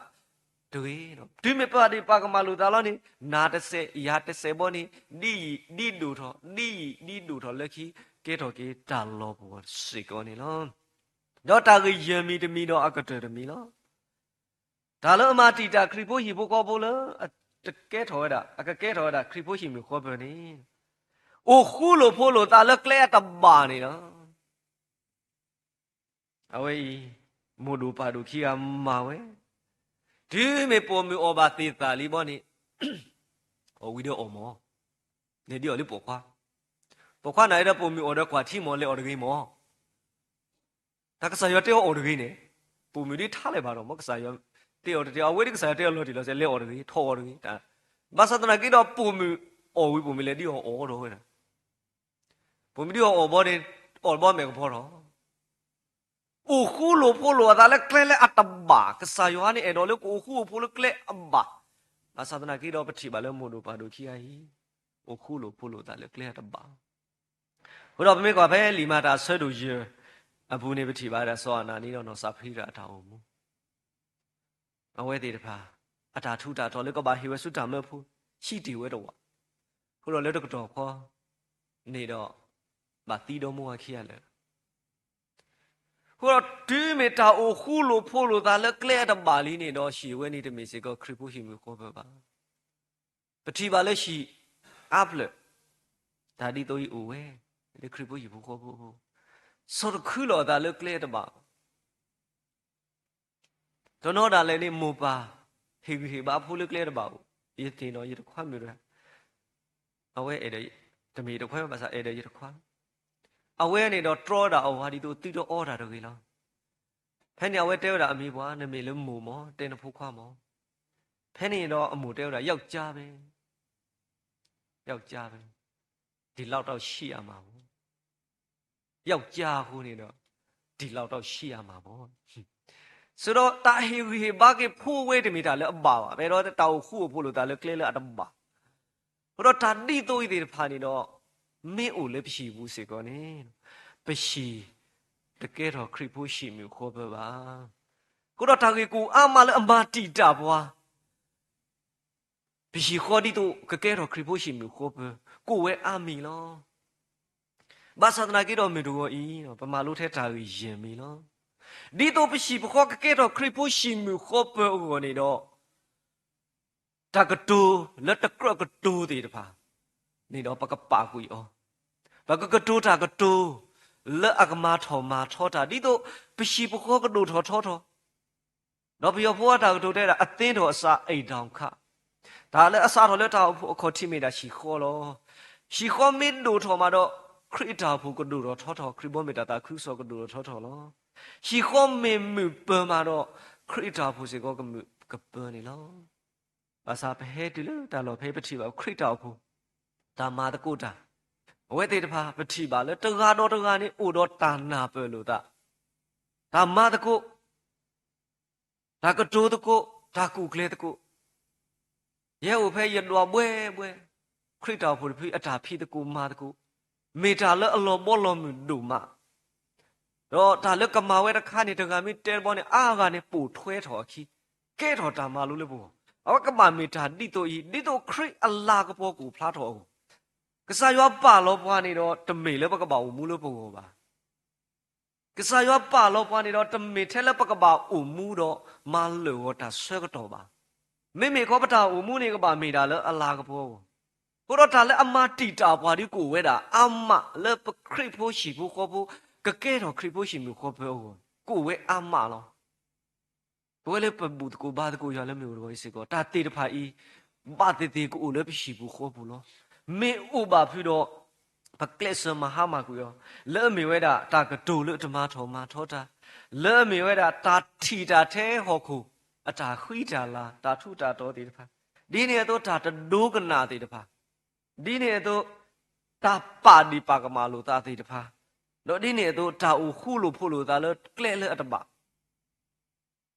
တဂ့ၤ. တုၤမ့ၢ်ပာ်ဒ့ၣ်ပာ်ကမၣ်လိာ်သးလီၤန့ၣ် နၤတစဲး ယၤတစဲးဘီန့ၣ် ဒ်ယံာ်ဒ်ဒိၣ်ထီၣ် ဒ်ယံာ်ဒ်ဒိၣ်ထီၣ်လၢခံ ကဲထီၣ်က့ၤတၢ်လီၤပှီၢ်စ့ၢ်ကီးန့ၣ်လီၤ. ဒီးတၢ်ဂ့ၢ်ယဲၢ်မံၤတမံၤဒီးအကတၢၢ်တမံၤလီၤ. တၢ်လၢအမၤတံာ်တာ်ခရံာ်ဖိဟံၣ်ဖိဃီဖိလၢ အတကဲထီၣ်ဝဲဒၣ် အကကဲထီၣ်ဝဲဒၣ်ခရံာ်ဖိဟံၣ်မုၢ်ဃီပၢၤန့ၣ် အိၣ်ဃူလိာ်ဖိးလိာ်သးလၢကျဲအတဘၣ်န့ၣ်လီၤ. အဝဲအံၤ မိၢ်ဒိၣ်ပၢ်ဒိၣ်ခံဂၤမၤဝဲ, တုၤမ့ၢ်ပိာ်မုၣ်အီၣ်ဘၣ်သ့ၣ်သၣ်လံဘီန့ၣ် အီၣ်ဝံၤဒီးအီၣ်မး, လဲၤဒ်အီၤလၢပိာ်ခွါ, ပိာ်ခွါနာ်အံၤဒီးပိာ်မုၣ်အီၣ်ဒီးကွၢ်ထံမး လဲၤအီၣ်တဂ့ၤမး. တၢ်ကစၢ်ယွၤတဲအီၤအီၣ်တဂ့ၤန့ၣ်, ပိာ်မုၣ်ဒ်ထါလၢၤဘၣ်ဒီး မ်ကစၢ်ယွၤတဲ သ့အီၤတသ့အီၤ အဝဲဒ်ကစၢ်ယွၤတဲအီၤလီၤတံၢ်လီၤဆဲး လဲၤအီၣ်တဂ့ၤ ထီၣ်အီၣ်တဂ့ၤ, ဘၣ်ဆၣ်သနာ်က့ဒီး ပိာ်မုၣ်အီၣ်ဝံၤ ပိာ်မုၣ်လဲၤဒ်အီၤအီၣ်ဒီးဝဲဒၣ်, ပိာ်မုၣ်ဒ်အီၤအီၣ်ဘီန့ၣ် အီၣ်ဘီမဲာ်ကဖီထီၣ် အိၣ်ဃူလိာ်ဖိးလိာ်အသးလၢကျဲလၢအတဘၣ်, ကစၢ်ယွၤန့ၣ်အဲၣ်ဒိးလၢကအိၣ်ဃူအိၣ်ဖိးလၢကျဲအဘၣ်. ဘၣ်ဆၣ်သနာ်က့ဒီး ပထံၣ်ဘၣ်လၢမိၢ်ဒိၣ်ပၢ်ဒိၣ်ခံဂၤအံၤ အိၣ်ဃူလိာ်ဖိးလိာ်သးလၢကျဲအတဘၣ်. အဃိဒီးပမ့ၢ်ကွၢ်ဖဲလံာ်မၤတၢ်အဆၢဒိၣ်ယဲၢ်အပူၤန့ၣ် ပထံၣ်ဘၣ်ဝဲဒၣ်စီၤအၤနၤနံဒီးနီၢ်စၤဖရံရၤအတၢ်အိၣ်မူ အဝဲသ့ၣ်တဖၣ် အတၢ်ထူးတၢ်တီၤလၢကဘၣ်ဟ့ၣ်ဝဲဆူတၢ်မၢဖိ ဟံးတ့ၢ်ဝဲတဝး, အဃိဒီးလၢတကတီၢ်ဃီန့ၣ်ဒီး ဘၣ်သံဒီမါဝၤခံဂၤလၢာ်လီၤ. အဃိဒီးတုၤမ့ၢ်တၢ်အိၣ်ဃူလိာ်ဖိးလိာ်သးလၢကျဲအတဘၣ်လံန့ၣ်ဒီး ဟံၣ်ဝဲန့ၣ်တမ့ၢ်စ့ၢ်ကီးခရံာ်ဖိဟံၣ်မုၢ်ဃီပၢၤဘၣ်. ပထံၣ်ဘၣ်လၢဟံၣ်အါဖျၢၣ် တၢ်ဒ်သိးအံၤအိၣ်ဝဲ လၢခရံာ်ဖိဟံၣ်ဖိဃီဖိအဃိ, ဆီၣ်တခုလီၤအသးလၢကျဲအတဘၣ် တနီၤဒၣ်လဲာ်န့ၣ် မိၢ်ပၢ်ဟ့ၣ်ဂံၢ်ဟ့ၣ်ဘါဖိလၢကျဲတဘၣ်အိၣ်, ယသ့ၣ်နီၣ်ယတခွါမုၣ်တဂၤ, အဝဲအဲၣ်ဒိး, တမ့ၢ်ယတခွါဘၣ်ဆၣ် အဲၣ်ဒိးယတခွါ, အဝဲန့ၣ်ဒီးတြီဒၣ်အီၤဝဲဒ်သိးသုတအီတၢ်တဂ့ၤလီၤ. ဖဲန့ၣ်အဝဲတဲဝဲဒၣ်အမံၤပှၤ, နမ့ၢ်လၢမိၢ်မၢ် တဲနဖိခွါမၢ်. ဖဲန့ၣ်ဒီးအမိၢ်တဲဝဲဒၣ် ယောက်ျားပဲ, ယောက်ျားပဲ, ဒီလောက်တော့ရှိရမှာပေါ့. ယောက်ျားအဃိန့ၣ်ဒီး ဒီလောက်တော့ရှိရမှာပေါ့. ဆိုတော့တၢ်ဟ့ၣ်ဂံၢ်ဟ့ၣ်ဘါက့ၤဖိဝဲတမ့ၢ်တၢ်လၢအဘၣ်ဘၣ်, ဖဲဒီးတၢ်အိၣ်ဃူအိၣ်ဖိးလိာ်သးလၢကျဲလၢအတဘၣ်. အဃိဒီးတၢ်ဒ်သိးအံၤသ့ၣ်တဖၣ်န့ၣ်ဒီး မ့ၢ်အိၣ်လၢပဟံၣ်ပူၤစ့ၢ်ကီးန့ၣ် ပဟံၣ်တကဲထီၣ်ခရံာ်ဖိဟံၣ်မုၢ်ဃီပၢၤဘၣ်. အဃိဒီးတၢ်ဂ့ၢ်ကအိၣ်အါမးလၢအမၤတံာ်တာ်ပှၤ ပဟံၣ်ဃီဒ်သိးကကဲထီၣ်ခရံာ်ဖိဟံၣ်မုၢ်ဃီပၢၤ ကအိၣ်ဝဲအါမံၤလီၤ. ဘၣ်ဆၣ်သနာ်က့ဒီးမုၢ်တဂီၤအံၤ ပမၤလိထဲတၢ်ဂ့ၢ်ယဲၢ်မံၤလီၤ. ဒ်သိးပဟံၣ်ပဃီကကဲထီၣ်ခရံာ်ဖိဟံၣ်မုၢ်ဃီပၢၤအဂီၢ်န့ၣ်ဒီး တၢ်ကတိၤလၢတကြၢးကတိၤသ့ၣ်တဖၣ်န့ၣ်ဒီး ပကပာ်ကွံာ်အီၤ, ပကကတိၤတၢ်ကတိၤ လၢအကမၤထီၣ်မၤထီတၢ် ဒ်သိးပဟံၣ်ပဃီကဒိၣ်ထီၣ်ထီထီၣ် ဒီးပယီၤဖိအတၢ်ကတိၤတဲဒၣ် အသင်းတော်အစး အိမ်ထောင်ခ တၢ်လၢအစးထီၣ်လၢတၢ်အိၣ်ဖှိၣ်အခီၣ်ထံးမ့ၢ်ဒၣ်ဟံၣ်ဃီလီၤ. ဟံၣ်ဃီမ့ၢ်ဒိၣ်ထီၣ်မးဒီး ခရံာ်အတၢ်အိၣ်ဖှိၣ်ကဒိၣ်ထီၣ်ထီထီၣ်, ခရံာ်ဘီမ့ၢ်တၢ်သးခုကစီၣ်ကဒိၣ်ထီၣ်ထီထီၣ်လီၤ. ဟံၣ်ဃီမ့ၢ်မုာ်ပၢၤမးဒီး ခရံာ်အတၢ်အိၣ်ဖှိၣ်စ့ၢ်ကီးကမုာ်ကပၢၤန့ၣ်လီၤ. ဘၣ်ဆၣ်ပဟဲတုၤလၢတၢ်လီၢ်ဖဲပထံၣ်ဘၣ်ခရံာ်တၢ်အိၣ်ဖှိၣ် တၢ်မၤသကိးတၢ်, အဝဲသ့ၣ်တဖၣ်ပထံၣ်ဘၣ်လၢတဂၤဒီးတဂၤန့ၣ် အိၣ်ဒီးတၢ်နၢ်ပၢၢ်လိာ်သး, တၢ်မၤသကိး, တၢ်ကတိၤသကိး, တၢ်ကူၣ်ကျဲၤသကိး, ယဲအိၣ်ဖဲယဒွးဘှဲဘှဲ, ခရံာ်တၢ်အိၣ်ဖှိၣ်တဖုအတၢ်ဖံးသကိးမၤသကိး, မ့ၢ်တၢ်လၢအလီၤဘီလီၤမုၢ်ဒိၣ်မး, ဒီးတၢ်လၢကမၤဝဲတခါန့ၣ် တဂၤမ့ၢ်တဲတဘီန့ၣ် အါဂၤန့ၣ်ပိာ်ထွဲထီၣ်အခံ, ကဲထီၣ်တၢ်မၤလိလၢပဂီၢ်, အဝဲကဘၣ်မ့ၢ်တၢ်ဒ်သိးအံၤ, ဒ်သိးခရံာ်အလၤကပီၤကအိၣ်ဖျါထီၣ်အဂီၢ်, ကစၢ်ယွၤပာ်လီၤပှၤန့ၣ်ဒီး တမ့ၢ်လၢပကဘၣ်အိၣ်မူလၢပဂီၢ်ဘၣ်. ကစၢ်ယွၤပာ်လီၤပှၤန့ၣ်ဒီး တမ့ၢ်ထဲလၢပကဘၣ်အိၣ်မူဒီးမၤလၢာ်ဂီၤတၢ်ဆၢကတီၢ်ဘၣ်. မ့မ့ၢ်ခီပတၢ်အိၣ်မူန့ၣ် ကဘၣ်မ့ၢ်တၢ်လၢအလၤကပီၤအဂီၢ်, အဃိဒီးတၢ်လၢအမၤတံာ်တာ်ပှၤဒ်ကအိၣ်ဝဲဒၣ်အါမးလၢပခရံာ်ဖိဟံၣ်ဖိဃီဖိ ကကဲထီၣ်ခရံာ်ဖိဟံၣ်မုၢ်ဃီပၢၤအဂီၢ် ကအိၣ်ဝဲအါမးလီၤ. ပဝဲလၢပဘူၣ်သကိးဘါသကိးယွၤလၢမုၢ်အိၣ်တဂီၤအံၤစ့ၢ်ကီး တၢ်သ့ၣ်တဖၣ်အံၤ ဘၣ်သ့ၣ်သ့ၣ်ကအိၣ်လၢပဟံၣ်ပူၤဃီပူၤလီၤ. မ့ၢ်အိၣ်ဘၣ်ဖုဒီး ပကျဲးစၢးမၤဟါမၢ်ကွံာ်အီၤ, လၢအမ့ၢ်ဝဲဒၣ်တၢ်ကတိၤလၢတမၤထီၣ်မၤထီတၢ်, လၢအမ့ၢ်ဝဲဒၣ်တၢ်ထံၣ်တၢ်ထဲဟီၣ်ခိၣ် အတၢ်ဃံတၢ်လၤ တၢ်ထူးတၢ်တီၤသ့ၣ်တဖၣ်, ဒ်န့ၣ်အသိးတၢ်တဒိကနၣ်သ့ၣ်တဖၣ်, ဒ်န့ၣ်အသိး တၢ်ပာ်ဒံးပာ်ကမၣ်လိာ်သးသ့ၣ်တဖၣ်, ဒီးဒ်န့ၣ်အသိးတၢ်အိၣ်ဃူလိာ်ဖိးလိာ်သးလၢကျဲလၢအတဘၣ်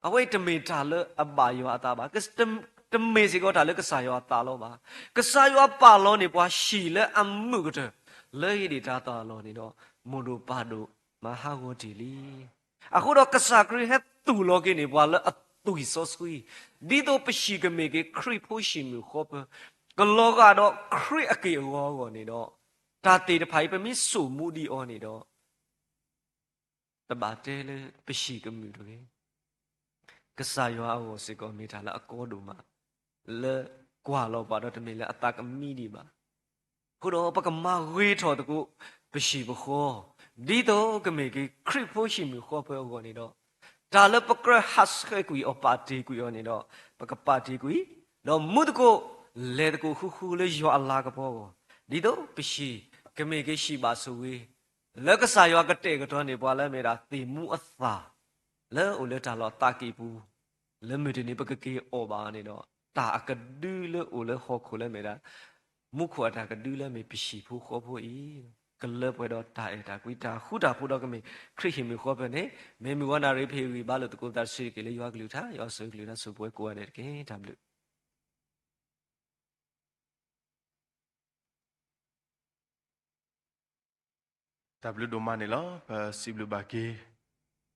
အဝဲအံၤတမ့ၢ်တၢ်လၢအဘၣ်ယွၤအသးဘၣ်, တမ့ၢ်စ့ၢ်ကီးတၢ်လၢကစၢ်ယွၤအသးလီၤဘၣ်. ကစၢ်ယွၤပာ်လီၤန့ၢ်ပှၤဟံၣ်လၢအမုာ်ကတၢၢ် လၢဟ့ၣ်ဒံးတၢ်သးလီၢ်န့ၣ်ဒီး မိၢ်ဒိၣ်ပၢ်ဒိၣ်မၤဟးဂီၤတ့ၢ်လံ. အဃိဒီးကစၢ်ခရံာ်ဟဲသူၣ်လီၤက့ၤန့ၢ်ပှၤလၢအသွံၣ်စီဆှံ, ဒ်သိးပဟံၣ်ကမ့ၢ်က့ၤခရံာ်ဖိဟံၣ်မုၢ်ဃီပၢၤ, ကလီၤဂာ်ဒီးခရံာ်အက့ၢ်အဂီၤအဂီၢ်န့ၣ်ဒီး, တၢ်သ့ၣ်တဖၣ်အံၤပမ့ၢ်ဆိၣ်မူဒံးအီၤန့ၣ်ဒီး တဘၣ်တဲလၢပဟံၣ်ကမုာ်တဂ့ၤ. ကစၢ်ယွၤအဂီၢ်စ့ၢ်ကီးမ့ၢ်တၢ်လၢအကီဒိၣ်မး, လၢကွၢ်လီၤပှၤဒီးတမ့ၢ်လၢအသးကမံဒံးဘၣ်. အဃိဒီးပကမၤဂ့ၤထီၣ်သကိးပဟံၣ်ပဃီ, ဒ်သိးကမ့ၢ်က့ၤခရံာ်ဖိဟံၣ်မုၢ်ဃီပၢၤအဂီၢ်န့ၣ်ဒီး, တၢ်လၢပကြၢးဟးဆှဲးကွံာ်အီၤပာ်တ့ၢ်ကွံာ်အီၤန့ၣ်ဒီး, ပကပာ်တ့ၢ်ကွံာ်, ဒီးမူသကိး, လဲၤသကိးဃုဃုလၢယွၤအလၤကပီၤအဂီၢ်, ဒ်သိးပဟံၣ်ကမ့ၢ်က့ၤဟံၣ်ဘၣ်ဆိၣ်ဂ့ၤ လၢကစၢ်ယွၤကတဲာ်ကတီၤန့ၢ်ပှၤလၢအမ့ၢ်ဒၣ်သ့ၣ်မူအသၣ်, လၢအိၣ်လၢတၢ်လီၢ်သးကံၢ်ပူၤ, လၢမုၢ်တနံၤပကက့ၤအီၣ်ဘၣ်အီၤန့ၣ်ဒီး တၢ်အကဒုလၢအိၣ်လၢဟီၣ်ခိၣ်လၢမ့ၢ်ဒၣ် မူခိၣ်အတၢ်ကဒုလၢမ့ၢ်ပဟံၣ်ဖိဃီဖိအံၤ ကလၢပှဲၤဒီးတၢ်အဲၣ်တၢ်ကွံ တၢ်ဃူတၢ်ဖိးဒီးကမ့ၢ် ခရံာ်ဟ့ၣ်မုၢ်ဃီဖဲန့ၣ် မ့ၢ်မုၢ်ဝါနၣ်ရံၣ် ပဟ့ၣ်ဂံၢ်ဘါလိာ်သကိးသးတဆံးတက့ၢ် လၢယွၤကလုၢ်ကထါ ယွၤဆိၣ်ဂ့ၤကလုၢ်ကထါဆိၣ်ပှဲၤကိးဂၤဒဲးတက့ၢ်. တၢ်ဘျုး တၢ်ဘျုးဒိၣ်မးန့ၣ်လီၤ. ပစံးဘျုးဘၣ်က့ၤ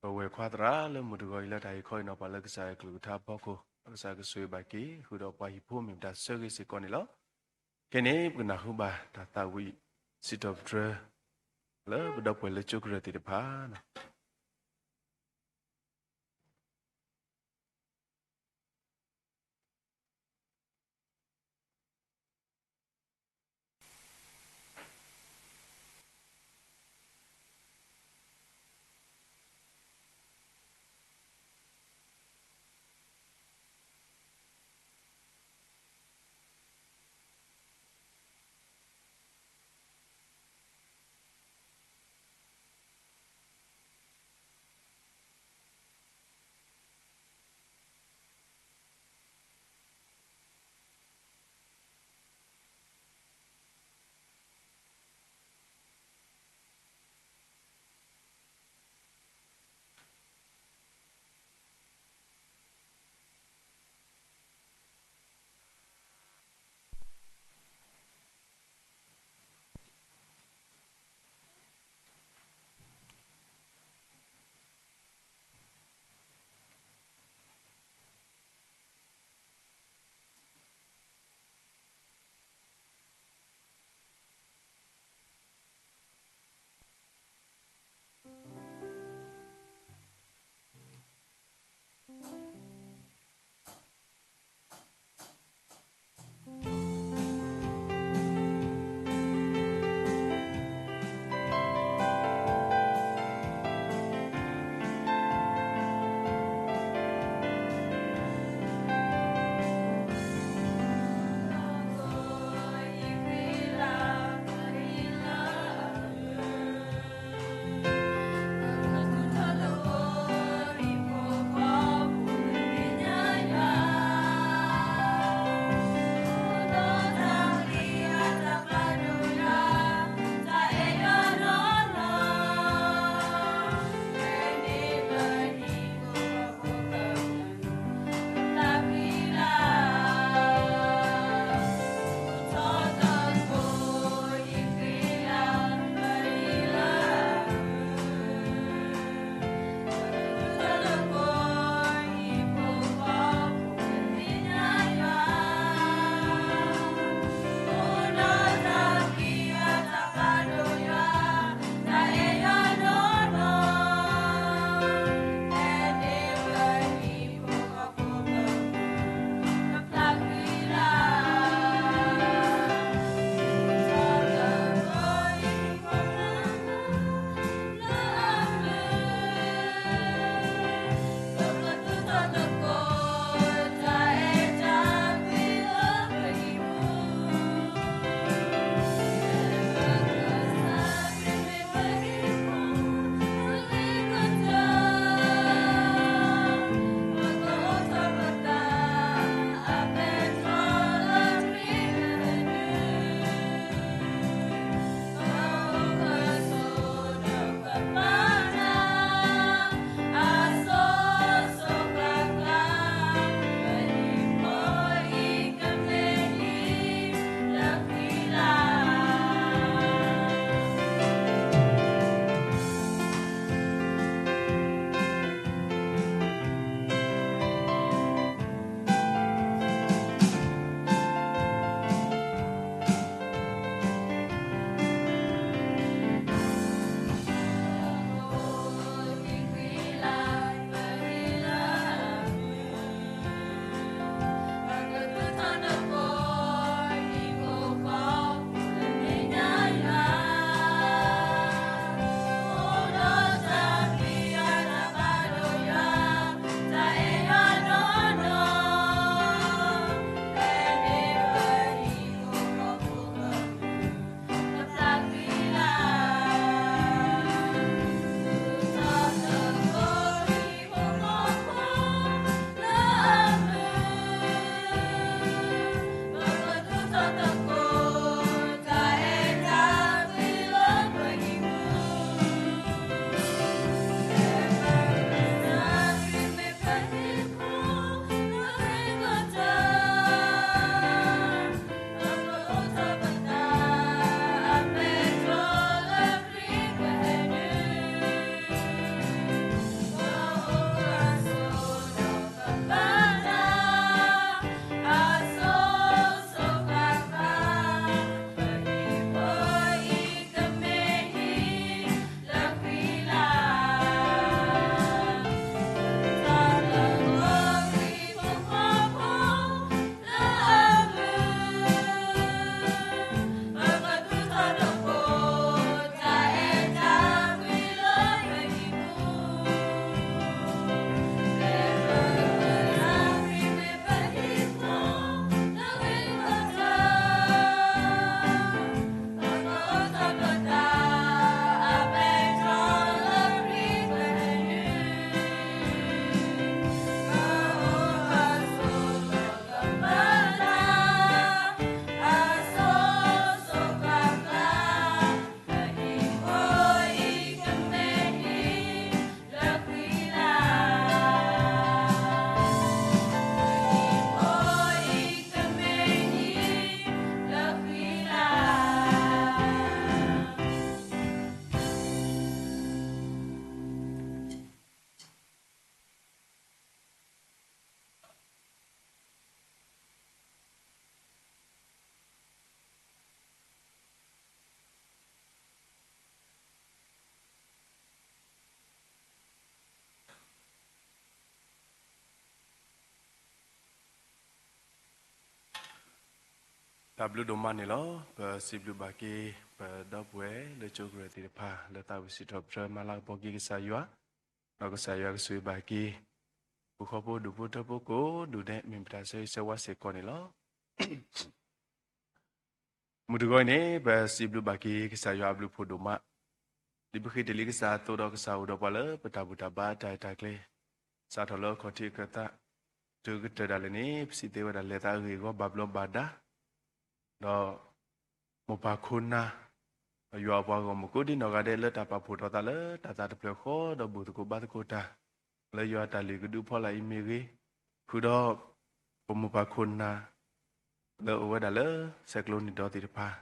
ပဝဲၢ်ခွါသရၣ်လၢမုၢ်တဂီၤအံၤလၢတၢ်ဟ့ၣ်ခီဟ့ၣ်နီၤပှၤ လၢကစၢ်ယွၤကလုၢ်ကထါအဖီခိၣ်, ကစၢ်ကဆိၣ်ဂ့ၤဘၣ်က့ၤ ဃုာ်ဒီးပှၤဟံၣ်ဖိမ့ၢ်ပတၢ်ဆၢဂ့ၤစ့ၢ်ကီးန့ၣ်လီၤ. ခဲအံၤန့ၣ် ပကနၢ်ဟူဘၣ်တၢ်သးဝံၣ်စံးထီၣ်ပတြၢၤ လၢပဒီပုၢ်ဝဲၢ်လၢကၠိကရၢၢ်သ့ၣ်တဖၣ် တၢ်ဘျုးဒိၣ်မးန့ၣ်လီၤ. ပစံးဘျုးဘၣ်က့ၤ ပဒီပုၢ်ဝဲၢ်လၢကၠိကရၢၢ်သ့ၣ်တဖၣ် လၢသးဝံၣ်စံးထီၣ်ပတြၢၤမၤလၤကပီၤက့ၤကစၢ်ယွၤ, ဒီးကစၢ်ယွၤကဆိၣ်ဂ့ၤဘၣ်က့ၤ ပူၤဃီဖိဒူၣ်ဖိထၢဖိကိးဒူၣ်ဒဲး မ့ၢ်ပတၢ်ဆၢဂ့ၤဆၢဝါစ့ၢ်ကီးန့ၣ်လီၤ. မုၢ်တဂီၤအံၤန့ၣ် ပစံးဘျုးဘၣ်က့ၤကစၢ်ယွၤအဘျုးဖှိၣ်ဒိၣ်မး, ဒ်ပဃ့တ့ၢ်လံကစၢ်အသိးဒီး ကစၢ်အိၣ်ဒီးပှၤလၢပတၢ်ဘူၣ်တၢ်ဘါအတၢ်အဲၣ်တၢ်ကျဲ, စးထီၣ်လၢအခီၣ်ထံးအခၢၣ်သး တုၤကတၢၢ်ဒၣ်လဲာ်န့ၣ် ပစံးသ့ဝဲဒၣ်လဲၤသးအဂ့ၢ်အဂီၢ်ဘၣ်ဘျီးဘၣ်ဒါ, ဒီးမိၢ်ပၢ်ခိၣ်နၢ် ယွၤအပှၤဂီၢ်မုၢ်ကိးဒံနီၢ်ဂၤဒဲး လၢတၢ်ပာ်ဖှိၣ်ထီၣ်သးလၢတၢ်သးတဖျၢၣ်ဃီ ဒီးဘူၣ်သကိးဘါသကိးတၢ် လၢယွၤအတၢ်လုၢ်ကဒုအဖီလာ်အံၤမ့ၢ်ဂ့ၤ, ဃုာ်ဒီးပမိၢ်ပၢ်ခိၣ်နၢ် လၢအအိၣ်ဝဲဒၣ်လၢဆဲးကျိးနံၣ်ဒီသ့ၣ်တဖၣ်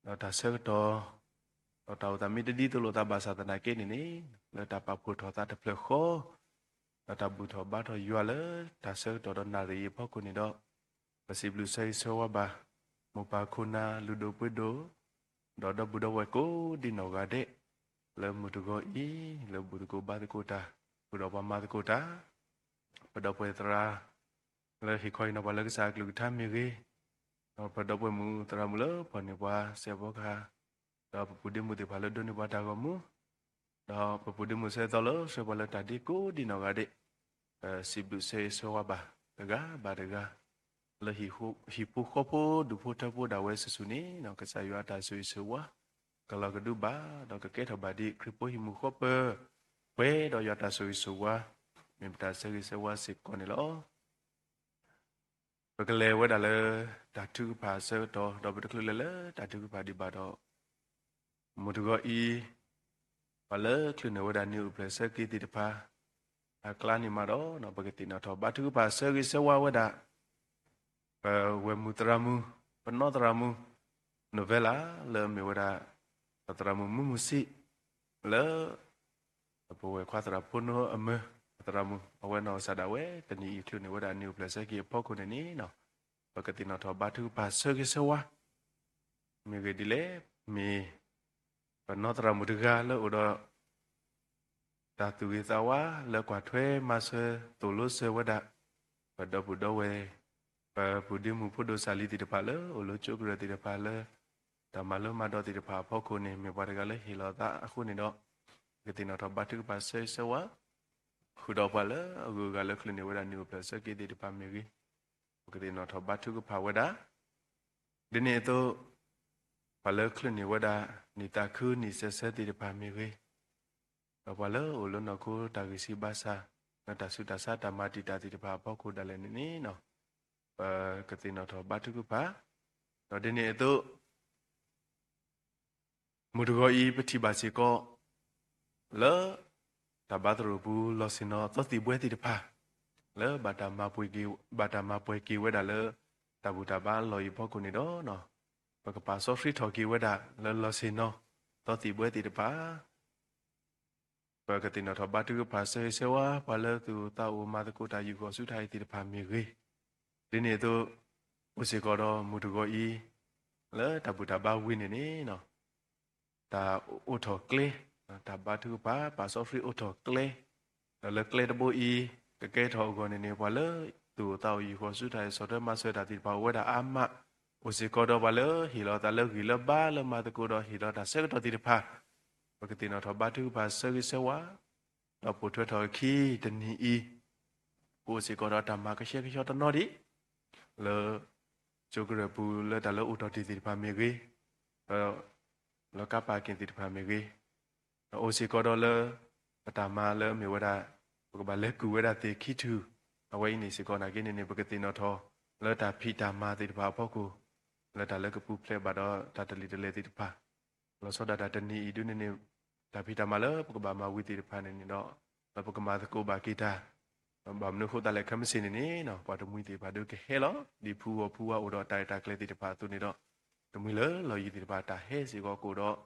ဒီးတၢ်ဆၢကတီၢ် ဒီးတၢ်အိၣ်သးမ့ၢ်တဒ်သိးလိာ်သးဘၣ်ဆၣ်သနာ်က့န့ၣ်န့ၣ် လၢတၢ်ပာ်ဖှိၣ်ထီၣ်သးတဖျၢၣ်ဃီ ဒီးတၢ်ဘူၣ်ထီၣ်ဘါထီၣ်ယွၤလၢတၢ်ဆၢကတီၢ်ဒီးနၣ်ရံၣ်အံၤအဖီခိၣ်န့ၣ်ဒီး ပစံးဘျုးဆၢဂ့ၤဆၢဝါဘၣ် မိၢ်ပၢ်ခိၣ်နၢ်လုၢ်ဒိၣ်ပှ့ၤဒိၣ် ဒီးဒီပုၢ်ဒီဝဲၢ်ကိးဒံနီၢ်ဂၤဒဲး လၢမုၢ်တဂီၤအံၤ လၢဘူၣ်သကိးဘါသကိးတၢ် ဃုာ်ဒီးပှၤမၤသကိးတၢ် ပဒီပုၢ်ဝဲၢ်သရၣ် လၢဟ့ၣ်ခီဟ့ၣ်နီၤပှၤလၢကစၢ်အကလုၢ်ကထါမ့ၢ်ဂ့ၤ, ဒီးပဒီပုၢ်ဝဲၢ်မုၣ်သရၣ်မုၣ်လၢဖီၣ်န့ၢ်ပှၤစဲးဖီကဟၣ်, ဒီးပပူၤဒ့မုၣ်သ့ၣ်တဖၣ်လၢဒိးန့ၢ်ပှၤတၢ်ဂီၤမူ, ဒီးပပူၤဒ့မုၣ်ဆၢသီလၢဆှၢပှၤလၢတၢ်ဒ့ကိးဒံနီၢ်ဂၤဒဲး, ပစံးဘျုးဆၢဂ့ၤဆၢဝါဘၣ်တဂၤဘၣ်တဂၤ လၢဟံၣ်ဖိဃီဖိဒူၣ်ဖိထၢဖိဒၣ်ဝဲစုာ်စုာ်န့ၣ် ကစၢ်ယွၤအတၢ်ဆိၣ်ဂ့ၤဆိၣ်ဝါ ကလီၤကဒုဘၣ် ဒီးကကဲထီၣ်ဘၣ်ဒ်ခရံာ်ဖိဟံၣ်မုၢ်ဃီပၢၤ ပှဲၤဒီးယွၤတၢ်ဆိၣ်ဂ့ၤဆိၣ်ဝါ မ့ၢ်ပတၢ်ဆၢဂ့ၤဆၢဝါစ့ၢ်ကီးန့ၣ်လီၤ. ပကလဲၤဝဲဒၣ်လၢတၢ်ထုကဖၣ်အဆၢကတီၢ် ဒီးပတချုးလဲၤလၢတၢ်ထုကဖၣ်ဒံးဘၣ်ဒီး မုၢ်တဂီၤအံၤ ပှၤလၢချုးန့ၢ်ဝဲဒၣ်နံၣ်အိၣ်ဖျဲၣ်ဆၢက့ၤသ့ၣ်တဖၣ် အကျါန့ၣ်မးဒီး ပကသ့ၣ်နီၣ်ထီၣ်ဘါထုကဖၣ်ဆၢဂ့ၤဆၢဝါဝဲဒၣ် ပဝဲၢ်မုၢ်သရၣ်မုၣ် ပနီၢ်သရၣ်မုၣ် နိၣ်ဝဲလၢ လၢအမ့ၢ်ဝဲဒၣ် ပသရၣ်မုၣ်မုၢ်မုၢ်ဆံး လၢ ပဝဲၢ်ခွါသရၣ်ဖိနီၢ်အမၢ ပသရၣ်မုၣ် အဝဲနီၢ်ကစၢ်ဒၣ်ဝဲ တနံၤအံၤချုးန့ၢ်ဝဲဒၣ်နံၣ်အိၣ်ဖျဲၣ်ဆၢက့ၤအဖီခိၣ်န့ၣ်န့ၣ် ပကသ့ၣ်နီၣ်ထီၣ်ဘါထုကဖၣ်ဆၢဂ့ၤဆၢဝါ မ့ၢ်ဂ့ၢ်ဒ်လဲၣ် မ့ၢ် ပနီၢ်သရၣ်မုၣ်တဂၤလၢအိၣ်ဒီး တၢ်သူၣ်ဂ့ၤသးဝါလၢကွၢ်ထွဲမၤစၢၤသိၣ်လိစၢၤဝဲဒၣ် ပဒီပုၢ်ဒီဝဲၢ် ပပူၤဒ့မုၣ်ဖိဒိၣ်စၢ်လံသ့ၣ်တဖၣ်လၢအိၣ်လၢကၠိကရၢၢ်သ့ၣ်တဖၣ်လၢ တၢ်မၤလိမၤဒိးသ့ၣ်တဖၣ်အဖီခိၣ်န့ၣ် မ့ၢ်ပှၤတဂၤလၢဟ့ၣ်လီၤသးအဃိန့ၣ်ဒီး ပကသ့ၣ်နီၣ်ထီၣ်ဘါထုကဖၣ်ဆၢဂ့ၤဆၢဝါ ဃုာ်ဒီးပှၤလၢအဂုၤအဂၤလၢချုးန့ၢ်ဝဲဒၣ်နံၣ်အိၣ်ဖျဲၣ်ဆၢက့ၤသ့ၣ်တဖၣ်မ့ၢ်ဂ့ၤ ပကသ့ၣ်နီၣ်ထီၣ်ဘါထုကဖၣ်ဝဲဒၣ် ဒ်န့ၣ်အသိး ပှၤလၢချုးန့ၢ်ဝဲဒၣ် နံၣ်သးခုနံၣ်စဲးဆၢသ့ၣ်တဖၣ်မ့ၢ်ဂ့ၤ, ဒီးပှၤလၢအိၣ်လၢနီၢ်ခိတၢ်ဂံၢ်ဆံးဘါစၢ် လၢတၢ်ဆူးတၢ်ဆါတၢ်မၤတံာ်တာ်သ့ၣ်တဖၣ်အဖီခိၣ်ဒၣ်လဲာ်န့ၣ်န့ၣ် ပကသ့ၣ်နီၣ်ထီၣ်ဘါထုကဖၣ်, ဒီးဒ်န့ၣ်အသိး မုၢ်တဂီၤအံၤပထံၣ်ဘၣ်စ့ၢ်ကီး လၢ တၢ်ဘါသရိာ်ပူၤ လီၤဆ့ၣ်နီၤသီသံၣ်ဘှဲသ့ၣ်တဖၣ် လၢဘၣ်တၢ်မၤပှဲၤက့ၤဝဲဒၣ်လၢ တၢ်ဘူၣ်တၢ်ဘါအလီၢ်အံၤအဖီခိၣ်န့ၣ်ဒီး ပကပာ်စီဆှံထီၣ်က့ၤဝဲဒၣ်လၢလီၤဆ့ၣ်နီၤ သီသံၣ်ဘှဲသ့ၣ်တဖၣ် ပကသ့ၣ်နီၣ်ထီၣ်ဘါထုကဖၣ်ဆၢဂ့ၤဆၢဝါ ပှၤလၢသူၣ်အိၣ်သးအိၣ်မၤသကိးတၢ်ယူၢ်ဃီၤဆူတၢ်အံၤသ့ၣ်တဖၣ်မ့ၢ်ဂ့ၤ, ဒ်န့ၣ်အသိး အိၣ်စ့ၢ်ကီးဒီးမုၢ်တဂီၤအံၤ လၢတၢ်ဘူၣ်တၢ်ဘါဝံၤန့ၣ်န့ၣ် တၢ်အိးထီၣ်ကျဲ, တၢ်ဘါထုကဖၣ် ပာ်စီဆှံအိးထီၣ်ကျဲ, ဒီးလၢကျဲတဘိအံၤ ကကဲထီၣ်အဂီၢ်န့ၣ်န့ၣ် ပှၤလၢသူၣ်အိၣ်သးအိၣ်ယူၢ်ဃီၤဆူတၢ်အံၤ ဆီၣ်ထွဲမၤစၢၤတၢ်သ့ၣ်တဖၣ်အိၣ်ဝဲဒၣ်အါမး, အိၣ်စ့ၢ်ကီးဒီးပှၤလၢဟ့ၣ်လီၤသးလၢဂံၢ်လၢဘါလၢမၤသကိးဒီးဟ့ၣ်လီၤတၢ်ဆၢကတီၢ်သ့ၣ်တဖၣ်, ပကသ့ၣ်နီၣ်ထီၣ်ဘါထုကဖၣ်ဆၢဂ့ၤဆၢဝါ, ဒီးပိာ်ထွဲထီၣ်အခံတနံၤအံၤ ပအိၣ်စ့ၢ်ကီးဒီးတၢ်မၤကဆှဲကဆှီတနီၤဒံး လၢ ကၠိကရၢၢ်ပူၤလၢတၢ်လၢအိၣ်ထီၣ်တ့ၢ်သ့ၣ်တဖၣ်မ့ၢ်ဂ့ၤ, ဒီး လၢကါပာ်က့ၤသ့ၣ်တဖၣ်မ့ၢ်ဂ့ၤ, ဒီးအိၣ်စ့ၢ်ကီးဒီးလၢ ပတၢ်မၤလၢအမ့ၢ်ဝဲဒၣ် ပကဘၣ်လဲၤကုၢ်ဝဲဒၣ်သ့ၣ်ခံထူၣ်, အဝဲအံၤန့ၣ်စ့ၢ်ကီးနာ်က့န့ၣ်န့ၣ် ပကသ့ၣ်နီၣ်ထီၣ် လၢတၢ်ဖံးတၢ်မၤသ့ၣ်တဖၣ်အဖီခိၣ်, လၢတၢ်လၢကပူၤဖျဲးဘၣ်ဒီးတၢ်တလံၤတလဲၤသ့ၣ်တဖၣ် လီၤဆီဒၣ်တၢ်တနံၤအံၤဒုန့ၣ်န့ၣ် တၢ်ဖံးတၢ်မၤလၢပကဘၣ်မၤဝံၤသ့ၣ်တဖၣ်န့ၣ်န့ၣ်ဒီး လၢပကမၤသကိးဘၣ်က့ၤတၢ်, ဘၣ်မနုၤဃိသတးလဲၣ်ခဲမုၢ်ဆ့ၣ်န့ၣ်န့ၣ် ပှၤတမှံၤသ့ၣ်တဖၣ်ဒုကဟဲလီၤ ဒ်ဖုဂီၤဖုဝါအိၣ်ဒီးတၢ်အဲၣ်တၢ်ကျဲသ့ၣ်တဖၣ်အသိးန့ၣ်ဒီး တမှံၤလၢလီၢ်ယံၤသ့ၣ်တဖၣ်တၢ်ဟဲစ့ၢ်ကီးကအိၣ်ဒီး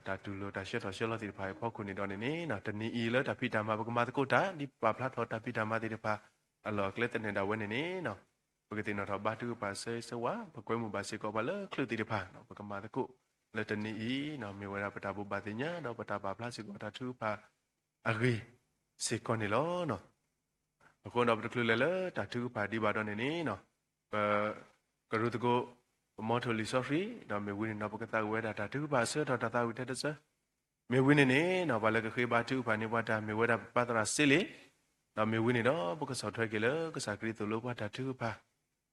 တၢ်တူၢ်လိာ်တၢ်ဆှၢထီၣ်ဆှၢလီၤသ့ၣ်တဖၣ်အဖီခိၣ်န့ၣ်ဒီးန့ၣ်န့ၣ် တနံၤအံၤလၢတၢ်ဖံးတၢ်မၤပကမၤသကိးတၢ် ဒ်ပာ်ဖျါထီၣ်တၢ်ဖံးတၢ်မၤသ့ၣ်တဖၣ် အလီၢ်အကျဲသနၢၣ်ဒၣ်ဝဲန့ၣ်န့ၣ် ပကသ့ၣ်နီၣ်ထီၣ်ဘါထုကဖၣ်ဆၢဂ့ၤဆၢဝါ ပကွဲမုာ်ဘၣ်စ့ၢ်ကီးပှၤလၢချုးသ့ၣ်တဖၣ် ပကမၤသကိး လၢတနံၤအံၤ မ့ၢ်ဝဲဒၣ်ပတၢ်ဘိးဘၣ်သ့ၣ်ညါ ဒီးပတၢ်ပာ်ဖျါစ့ၢ်ကီးတၢ်ထုကဖၣ်အဂ့ၢ်စ့ၢ်ကီးန့ၣ်လီၤ. အဃိဒီးပတချုးလဲၤလၢတၢ်ထုကဖၣ်ဒံးဘၣ်ဒီးန့ၣ်န့ၣ် ပကရူၢ်သကိး ပမီထိၣ်လံာ်စီဆှံ, ဒီးမ့ၢ်ဝံၤန့ၣ်ဒီး ပကသးဝံၣ်ဝဲဒၣ်တၢ်ထုကဖၣ်အဆၢကတီၢ် တၢ်သးဝံၣ်ထဲတစၢၤ. မ့ၢ်ဝံၤန့ၣ်န့ၣ် ပှၤလၢကဃ့ဘါထုကဖၣ်န့ၢ်ပှၤတၢ် မ့ၢ်ဝဲဒၣ်ပပၢ်သရၣ်စ့လ့ၣ်, ဒီးမ့ၢ်ဝံၤန့ၣ်ဒီး ပကဆီၣ်ထွဲက့ၤလၢကစၢ်ခရံာ်သိၣ်လိပှၤတၢ်ထုကဖၣ်.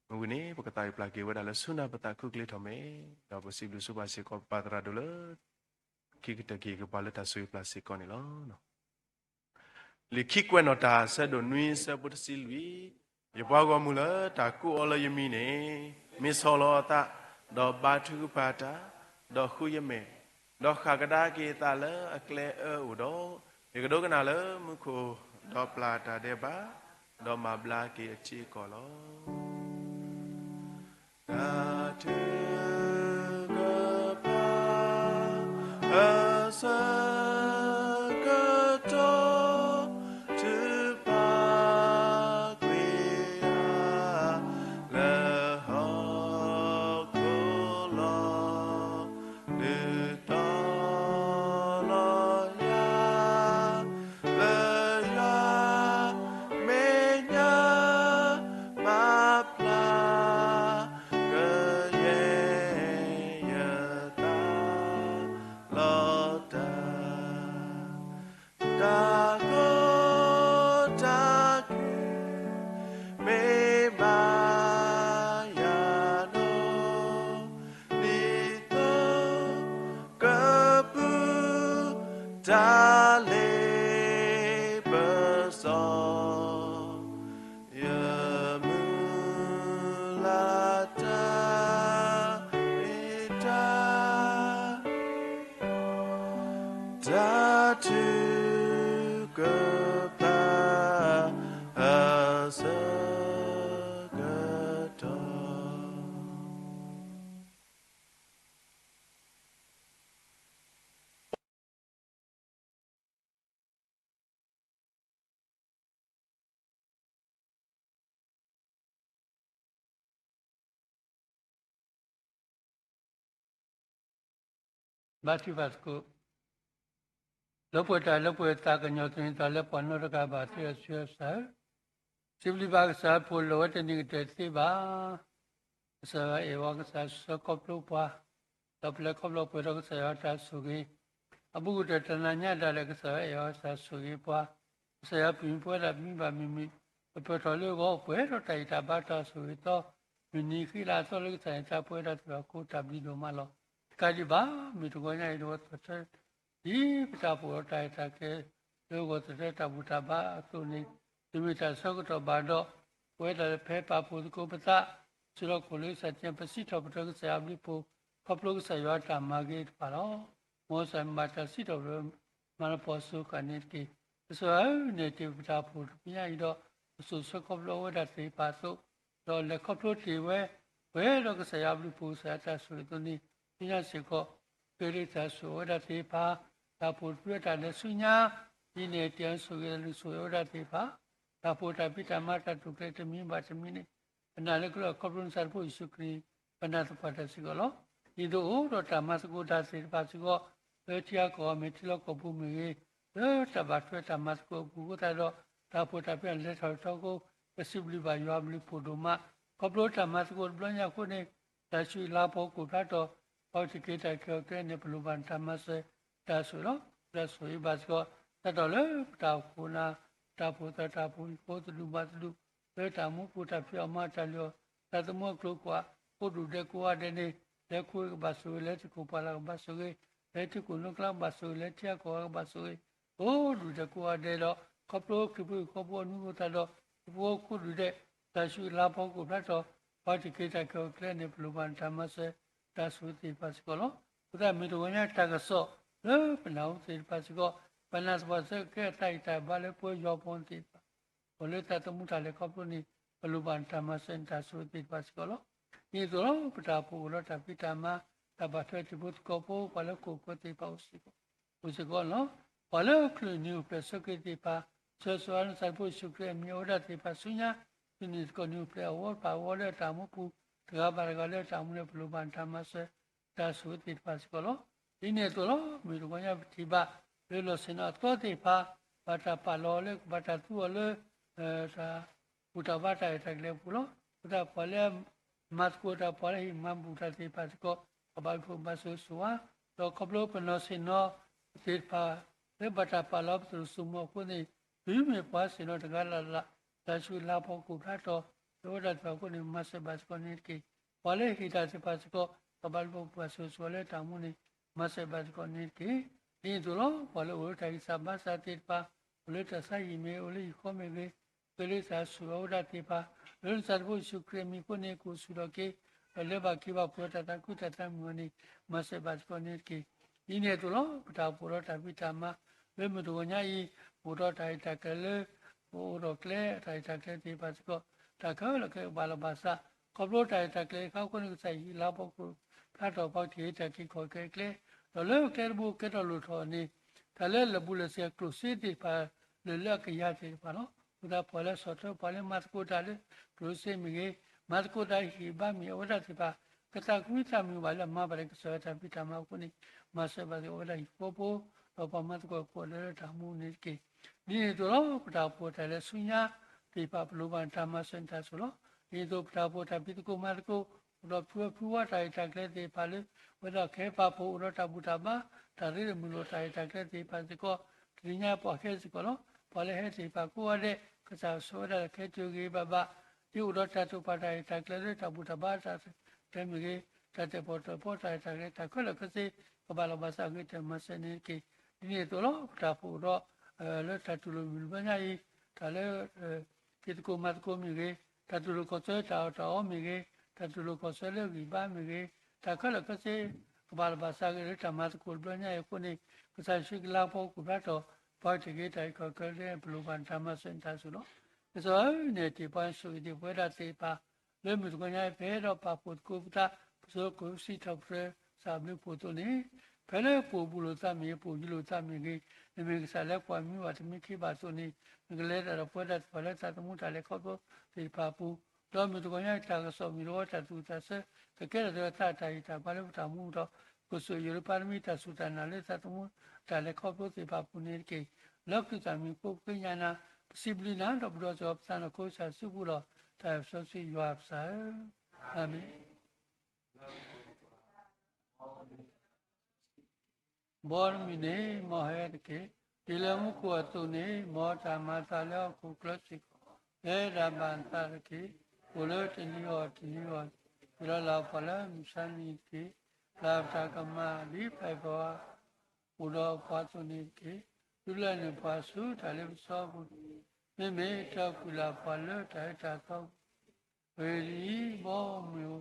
မ့ၢ်ဝံၤန့ၣ် ပကသးဝံၣ်ပျၢ်က့ၤဝဲဒၣ်လၢဆူနၢ်ပသး ခူၣ်ချ့ထီၣ်မဲာ်, ဒီးပစံးဘျုးစံးပၢ်စ့ၢ်ကီးပပၢ်သရၣ်ဒိၣ်လၢ ခံကတၢၢ်က့ၤကပှၤလၢတၢ်ဆိၣ်ဂ့ၤပျၢ်စ့ၢ်ကီးန့ၣ်လီၤ. လံာ်ခံကွဲးနီၣ်တၢ် အဆၢဒိၣ်နွံ အဆၢဖိတဆံလွံၢ်, ယပှၤဂီၢ်မုၢ်လၢတၢ်ကူၣ်အီၤလၢယမံၤန့ၣ်, မ့ၢ်ဆီၣ်လီၤအသး, ဒီးဘါထုကဖၣ်တၢ်, ဒီးဃုယမဲာ်, ဒီးဃၣ်ကဒါက့ၤအသးလၢအကျဲအၢအိၣ်ဒီး, ယကဒိကနၣ်လၢမူခိၣ်, ဒီးပျၢ်တၢ်ဒဲးဘး, ဒီးမၤဘျါက့ၤအထံအကီၢ်လီၤ. တၢ်ထုကဖၣ် အဆၢကတီၢ် ထုကဖၣ်ကွံာ်ယၤ လၢဟီၣ်ခိၣ်လီၤ. ဒုးတီၤလီၤယၤ လၢယွၤမဲာ်ညါ မၤဘျါကယဲၢ်ယသးလီၤတၢ်. တၢ်ကီတၢ်ခဲ မ့ၢ်ဘၣ်ယၤနီၢ် ဒ်သိးကပုၢ်တၢ်လ့ပစီ ယမုၢ်လၢ်တၢ်မ့ၢ်တၢ် တၢ်ထုကဖၣ်အဆၢကတီၢ်. ဘါထုကဖၣ်သကိး လၢပှဲၤတၢ်လၢပှဲၤသး ကညီၤသန့ၤသးလၢပှၤနီတဂၤဘၣ် သုးအဆၢကစၢ်ဧၢ, စံးဘျုးဘၣ်ကစၢ် ဖိးလိာ်ဝဲတနံၤကတၢၢ်တသ့ဘၣ်. ကစၢ်ယွၤအဲၣ်ဝဲ ကစၢ်ဆှၢခီဖျိပှၤ, ဒီးပလဲၤခီဖျိပှဲၤဒီးကစၢ်ယွၤတၢ်ဆိၣ်ဂ့ၤ, အဘူးကတၢၢ်တနၤညါဒၣ်လဲာ် ကစၢ်ယွၤအဲၣ်ဝဲ ကစၢ်ဆိၣ်ဂ့ၤပှၤ, ကစၢ်ယွၤပျံၤပဝဲဒၣ်တမံၤဘၣ်မံၤမံၤ, ပပၢၢ်ထီၣ်လၢဂီၤ ပှဲၤဒီးတၢ်အံၣ်တၢ်ဘါတၢ်ဆိၣ်ဂ့ၤသီ, မုၢ်နံၤဃံလၤအသီလၢကစၢ်န့ၣ် တၢ်ပဝဲဒၣ်သ့ၣ်တဖၣ် ကိးတၢ်ဘျုးဒိၣ်မးလီၤ. တကးဒံးဘၣ် မုၢ်တဂီၤညါအံၤ တဝီသီၣ်ထၢ ဒ်ပတၢ်အိၣ်ဖှိၣ်ဒီးတၢ်အဲၣ်တၢ်ကဲ လၢဂီၤသီၣ်ထၢတၢ်ဘူၣ်တၢ်ဘါအသိးန့ၣ်, တမ့ၢ်တၢ်ဆၢကတီၢ်ဘၣ်ဒီး ပဝဲဒၣ်လၢဖဲပာ်ဖှိၣ်သကိးပသး, စူးထီၣ်ခိၣ်လၢကစၢ်သ့ၣ်ညါ ပစံးထီၣ်ပတြၢၤကစၢ်ယွၤအဘျုးအဖှိၣ် ခီဖျိကစၢ်ယွၤအတၢ်မၤဂ့ၤတဖၣ်လီၤ. မ်ကစၢ်မၤတၢ်စံးထီၣ်ပတြၢၤ မၤလၤကပီၤအစိၤဃၣ်န့ၣ်တက့ၢ်. ကစၢ်ယွၤဧၢ, နဲၣ်တ့ၢ်ပတၢ်အိၣ်ဖှိၣ်တနံၤညါအံၤဒီး ပစိာ်ဆှၢခီဖျိအဝဲဒၣ်သ့ၣ်တဖၣ်အသိး, ဒီးလဲၤခီဖျိတ့ၢ်ဝဲ ပှဲၤဒီးကစၢ်ယွၤအဘျုးအဖှိၣ် ကစၢ်ယွၤအတၢ်ဆိၣ်ဂ့ၤအသိးန့ၣ်, သ့ၣ်ညါစ့ၢ်ကီး ကဲလၢတၢ်ဆိၣ်အဝဲဒၣ်သ့ၣ်တဖၣ်, တၢ်အိၣ်ဖှိၣ်တဖုအတၢ်လဲၤဆူညါ, ဒ်နဲၣ်တ့ၢ်အဆိၣ်ဂ့ၤအသိး ဆိၣ်ဂ့ၤအဝဲဒၣ်သ့ၣ်တဖၣ်, တၢ်အိၣ်ဖှိၣ်တၢ်ဖံးတၢ်မၤတၢ်တိာ်ကျဲၤတမံၤဘၣ်တမံၤန့ၣ်, ပနာ်လၢကလီၢ်ခီဖျိနသးတဖၣ်ယ့ၣ်ၡူးခရံာ်, ပနာ်သပှၢ်တၢ်စ့ၢ်ကီးလီၤ. ဒ်သိးအိၣ်ဒီးတၢ်မၤသကိးတၢ်သ့ၣ်တဖၣ်စ့ၢ်ကီး, လၢထံအကီၢ်မ့ၢ်ဂ့ၤ ထံလီၢ်ကီၢ်ပူၤမ့ၢ်ဂ့ၤ, လၢတၢ်ဘၣ်ထွဲတၢ်မၤသကိးအပူၤအဃိသတးဒီး, တၢ်အိၣ်ဖှိၣ်တၢ်ဖံးတၢ်မၤလဲၤထီၣ်ထီအဃိ, ပစံးဘျုးဘၣ်ယွၤအဘျုးအဖှိၣ်ဒိၣ်မး, ခီဖျိတၢ်မၤသကိးတဘျီညါအဃိန့ၣ်, တၢ်ဆူးလၤဖီခိၣ်ဖျါထီၣ်, ပှၤတက့ၤတၢ်ကဲထီၣ်ကျဲန့ၣ် ပလိၣ်ဘၣ်နတၢ်မၤစၢၤတၢ်ဆိၣ်ဂ့ၤလီၤ. ပတၢ်ဆိၣ်ဂ့ၤဘၣ်စ့ၢ်ကီး, စးထီၣ်လၢပတၢ်အိၣ်ဖှိၣ်နၤ, ပတၢ်အိၣ်ဖှိၣ်သးတၢ်အိၣ်ဖှိၣ်ဟံၣ်ဖိတဒူၣ်ဘၣ်တဒူၣ်, လၢတၢ်မူပူၤတၢ်ဖံးအီၣ်မၤတၢ်လုၢ်အီၣ်, တၢ်သမူအကျိၤအကွာ်, ကိးဒူၣ်ဒဲးကိးဂၤဒဲးန့ၣ်, လဲၤခူၣ်ကဘၣ်ဆိၣ်ဂ့ၤ, လဲၤထံခိၣ်ပှၢ်လၢ်ကဘၣ်ဆိၣ်ဂ့ၤ, လဲၤထံခိၣ်နိကျါကဘၣ်ဆိၣ်ဂ့ၤ, လဲၤထံအကီၢ်ကဘၣ်ဆိၣ်ဂ့ၤ, ကိးဒူၣ်ဒဲးကိးဂၤဒဲးဒီး, ခီဖျိခရံာ်ဖိဟံၣ်ဖိဃီဖိအနူအဃိသတးဒီး, ဟံၣ်ဖိဃီဖိကိးဒူၣ်ဒဲး, တၢ်ဆူးလၤဖီခိၣ်ဖျါထီၣ်, ပှၤတက့ၤတၢ်ကဲထီၣ်ကျဲန့ၣ် ပလိၣ်ဘၣ်နတၢ်မၤစၢၤတၢ်ဆိၣ်ဂ့ၤသ့ၣ်တဖၣ်စ့ၢ်ကီးလီၤ. အဃိသတးမ့ၢ်တဂီၤညါတၢ်ကစီၣ်, လၢပနၢ်ဟူသ့ၣ်တဖၣ်စ့ၢ်ကီး, ပနာ်သပှၢ်စၢၤကဲအသးအံၣ်တၢ်ဘါလၢပဝဲယွၤပှၤသ့ၣ်တဖၣ် အိၣ်လၢသးသမူတၢ်လဲၤခီဖျိန့ၣ်, ပလိၣ်ဘၣ်နတၢ်မၤစၢၤနတၢ်ဆိၣ်ဂ့ၤသ့ၣ်တဖၣ်စ့ၢ်ကီးလီၤ. ဒ်သိးလီၤ ပတၢ်အိၣ်ဖှိၣ်အိၣ်ဒီးတၢ်ဖံးတၢ်မၤ, တၢ်ဘၣ်ထွဲတံၤဖိသကိးဖိ, ပှၤလၢခိၣ်ဃၢၤသ့ၣ်တဖၣ်အိၣ်စ့ၢ်ကီး, အိၣ်စ့ၢ်ကီးလီၤ. ပှၤလၢအချုးနံၤအိၣ်ဖျဲၣ်ဆၢက့ၤသ့ၣ်တဖၣ်, ဆၢဂ့ၤဆၢဝါနသးတဖၣ်ယ့ၣ်ၡူးခရံာ်အမံၤအိၣ်ဝဲဒၣ်သ့ၣ်တဖၣ်ဆူညါ, ဆူနံၤသကိးနံၤအိၣ်ဖျဲၣ်အဝဲတဖၣ်အဂီၢ်လၢအတၢ်မူပူၤ, တဂၤဘၣ်တဂၤလၢအတၢ်မူန့ၣ် ပလိၣ်ဘၣ်နတၢ်မၤစၢၤ, တၢ်ဆိၣ်ဂ့ၤသ့ၣ်တဖၣ်စ့ၢ်ကီးလီၤ. ဒ်န့ၣ်အသိးလီၤ, မုၢ်တဂီၤညါပထံၣ်ဘၣ်, လၢလီၢ်ဆ့ၣ်နီၤအသီသ့ၣ်တဖၣ်, ဘၣ်တၢ်ပာ်လီၤလၢ ဘၣ်တၢ်သူအီၤလၢ တၢ်ဘူၣ်တၢ်ဘါတၢ်ရဲၣ်တၢ်ကျဲၤအပူၤလီၤ. အဃိသတးပှၤလၢ မၤသကိးတၢ်ပှၤလၢဟ့ၣ်မၤဘူၣ်တၢ်သ့ၣ်တဖၣ်စ့ၢ်ကီး ကဘၣ်လူၤပိာ်မၤစၢၤဆိၣ်ဂ့ၤ, ဒီးခီဖျိပနီၢ်ဆ့ၣ်နီၤသ့ၣ်တဖၣ် လၢဘၣ်တၢ်ပာ်လီၤပသရိာ်စိမိၤအဃိန့ၣ်, တုၤမ့ၢ်ပှၤဆ့ၣ်နီၤတဂၤလၢ်လၢ် လၢဆူလါဖီခိၣ်ဖျါထီၣ် လၢဝဲဒၣ်တဖၣ်အဃိန့ၣ် မၤစၢၤဘၣ်စ့ၢ်ကီးန့ၣ်တက့ၢ်. ပှၤလၢဟ့ၣ်တၢ်သ့ၣ်တဖၣ်စ့ၢ်ကီး ကဘၣ်လူၤပိာ်မၤစၢၤဆိၣ်ဂ့ၤလၢတၢ်မူန့ၣ် မၤစၢၤဘၣ်စ့ၢ်ကီးန့ၣ်တက့ၢ်. ဒ်န့ၣ်အသိးလီၤ. ပှၤလၢအိၣ်လၢတၢ်ဂံၢ်စၢ်ဘါစၢ်သ့ၣ်တဖၣ်, အိၣ်လၢတၢ်ဆါဟံၣ်မ့ၢ်ဂ့ၤ, အိၣ်လၢဟံၣ်ဃီမ့ၢ်ဂ့ၤ, ဃ့လၢသးဆူၣ်အဝဲဒၣ်သ့ၣ်တဖၣ်, လၢနသးတဖၣ်ယ့ၣ်ၡူးခရံာ်အမံၤအဃိန့ၣ် ကအိၣ်ဆူၣ်ထီၣ်က့ၤ, ဒီးလဲၤဘၣ်က့ၤဘၣ်ပှဲၤတၢ်သးခုတၢ်သးမုာ်အီၤန့ၣ် မၤစၢၤဘၣ်စ့ၢ်ကီးန့ၣ်တက့ၢ်. ဒ်န့ၣ်အသိးလီၤ. ပတၢ်အိၣ်ဖှိၣ်ဒီးတၢ်ဖံးတၢ်မၤ လၢမုၢ်တဂီၤညါအံၤ အိၣ်ဒီးတၢ်ရဲၣ်တၢ်ကျဲၤလၢ ပအိၣ်ဒီးကျဲ တၢ်ရဲၣ်တၢ်ကျဲၤသ့ၣ်တဖၣ်စ့ၢ်ကီး တၢ်ခဲလၢာ်ခဲဆ့ကဘၣ်လီၤဘၣ်စး, ခီဖျိတၢ်ရဲၣ်တၢ်ကျဲၤအခါအဃိန့ၣ် ကစၢ်ယွၤဟ့ၣ်လါဖီခိၣ်ဖျါထီၣ် ပှၤကဟ့ၣ်တၢ်က့ၤခီၣ်က့ၤကျဲ, ဒီးလၢကျဲတဘိကဲထီၣ်လိၣ်ထီၣ်န့ၣ် တၢ်လၢလၢာ်ဘူၣ်လၢာ်စ့ၤအကျိၣ်စ့သ့ၣ်တဖၣ် လၢာ်လၢအကယၤသ့ၣ်တဖၣ်လီၤ. အဃိသတးပှၤလၢဆီၣ်ထွဲ ပှၤလၢမၤသကိးတၢ်လၢကျိၣ်စ့မ့ၢ်ဂ့ၤ, မၤသကိးတၢ်ဟ့ၣ်ဂံၢ်ဟ့ၣ်ဘါမ့ၢ်ဂ့ၤ အဝဲဒၣ်သ့ၣ်တဖၣ် ကသးကမံသးမုာ်ဘၣ်လၢအမၤဘၣ်ဒၣ်ကစၢ်ယွၤတၢ်ဖံးတၢ်မၤအဃိန့ၣ် မၤစၢၤဘၣ်စ့ၢ်ကီးအဝဲဒၣ်ဟံၣ်ဖိဃီဖိ, ဒီးပှၤမၤသကိးကိးဂၤဒဲးလၢတၢ်မူန့ၣ်တက့ၢ်. ဒ်န့ၣ်အသိးလီၤ. ပတၢ်အိၣ်ဖှိၣ်တၢ်လဲၤဆူညါသ့ၣ်တဖၣ် ပလိၣ်ဘၣ်နတၢ်မၤစၢၤနတၢ်ဆိၣ်ဂ့ၤလီၤ. ဒ်န့ၣ်အသိး ပတၢ်အိၣ်ဖှိၣ်တၢ်ဖံးသကိးမၤသကိး အိၣ်ဒီးဖုဝဲဖုဝါတၢ်ရဲၣ်တၢ်ကျဲၤသ့ၣ်တဖၣ်လၢ အဝဲဒၣ်ကဟဲပာ်ဖှိၣ် အိၣ်ဒီးတၢ်ဘူၣ်တၢ်ဘါ တၢ်ရ့လိာ်မုာ်လိာ်တၢ်ရဲၣ်တၢ်ကျဲၤသ့ၣ်တဖၣ်စ့ၢ်ကီး တနံၤညါပှၤဟဲစ့ၢ်ကီးလီၤ. ပှၤလၢဟဲသ့ၣ်တဖၣ်ကိးဂၤဒဲး ကစၢ်ဆိၣ်ဝဲဒၣ်လၢကဟဲတုၤဂ့ၤဂ့ၤဘၣ်ဘၣ်, ဒ်အိၣ်ဒီးတၢ်တိာ်ပာ်တၢ်ရဲၣ်တၢ်ကျဲၤလၢ တၢ်ဘူၣ်တၢ်ဘါတၢ်ရဲၣ်တၢ်ကျဲၤမ့ၢ်ဂ့ၤ, တၢ်တၢၣ်ပီၣ်တၢၣ်ပီတၢ်ရဲၣ်တၢ်ကျဲၤ တၢ်ခဲလၢာ်ခဲဆ့ ကဘၣ်လီၤဘၣ်စး အဂ့ၤကတၢၢ်မၤစၢၤန့ၣ်တက့ၢ်. ဒ်န့ၣ်အသိးလီၤ. ပတၢ်အိၣ်ဖှိၣ်ဒီး လၢတၢ်တူၢ်လိာ်မုာ်တဘျီညါအံၤ တၢ်လၢ ဖံးသကိးမၤသကိးမ့ၢ်ဂ့ၤ, တၢ်တူၢ်လိာ်ခီၣ်ဆၢတၢ်အီၣ်တၢ်အီမ့ၢ်ဂ့ၤ, တၢ်တူၢ်လိာ်ခီၣ်ဆၢလၢဂံၢ်ဘါမ့ၢ်ဂ့ၤ, တၢ်ခဲလၢာ်ခဲဆ့ ကဘၣ်လီၤဘၣ်စးဂ့ၤလၢတၢ်မၤသကိးတဘျီညါအံၤအဃိန့ၣ်, ကစၢ်ယ့ၣ်ၡူးခရံာ်လါဖီခိၣ်ဖျါထီၣ် ပှၤကဟ့ၣ်တၢ်က့ၤခီၣ်က့ၤကျဲ ပလိၣ်ဘၣ်နတၢ်မၤစၢၤနတၢ်ဆိၣ်ဂ့ၤလီၤ. ကစၢ်ဧၢ, နအဲၣ်တ့ၢ်ပှၤ နဆိၣ်ဂ့ၤတ့ၢ်ပဝဲဒၣ်သ့ၣ်တဖၣ် လၢမုၢ်တဂီၤညါအံၤ ပဟဲဒီးပာ်ဖှိၣ်သကိးပသး ပစိၤကိၣ်စံးထီၣ်ပတြၢၤ ကစၢ်အဘျုးအဖှိၣ်အသိးန့ၣ်, ဖဲလၢပအိၣ်ဘူးလိာ်သးမ့ၢ်ဂ့ၤ, ပအိၣ်ယံၤလိာ်သးမ့ၢ်ဂ့ၤ, နမ့ၢ်ကစၢ်လၢပှၤမံဘၣ်တမံခ့ဘၣ်အသိးန့ၣ်, နကလဲၤတၢ်ဒီးပဝဲဒၣ်သ့ၣ်တဖၣ်လၢသးသမူတၢ်လဲၤခီဖျိသ့ၣ်တဖၣ်အပူၤ, ဒီးမုၢ်တဂီၤညါအံၤ တၢ်ကစီၣ်မ့ၢ်တဝီတၢ်သူၣ်တၢ်ဆၢ ကကဲထီၣ်သးလၢသးတၢ်ဟ့ၣ်တၢ်ဘါလၢပတၢ်မူဒီး ကစၢ်ယွၤလၢပၢ်တမံၤတၢ်စူၢ်တၢ်နာ်လၢသးသမူတၢ်လဲၤခီဖျိသ့ၣ်တဖၣ်အပူၤန့ၣ်တက့ၢ်. လၢခရံာ်သးမံၤအဃိပဃ့ညါနၤ, ပစံးဘျုးနၤ ဒီးပဒိးစၢၤပသးနီၢ်ခိကစၢ်စုပူၤလီၤ. တၢ်အဲၣ်ပစီဆှံယွၤပစၢ်ဧၢ, အၤမ့ၣ်. ဘီမုၢ်န့ၣ် မ်ဟဲတက့ၢ်. ဒ်လၢမူခိၣ်အသိးန့ၣ် မ်တၢ်မၤသးလၢဟီၣ်ခိၣ်ချၢစ့ၢ်ကီး ကဲဒၣ်ဘၣ်နသးတက့ၢ်. အိၣ်လၢတနံၤအဂီၢ်တနံၤအဂီၢ် ဟ့ၣ်လီၤလၢပှၤလၢမုၢ်ဆါနံၤတက့ၢ်. ပျၢ်ပတၢ်ကမၣ်ဒ်ပှၤအံၤပှၤ အိၣ်ဒီးပှၤအသိးန့ၣ်တက့ၢ်. ဒုးလဲနုာ်ပှၤဆူတၢ်လ့ပစီ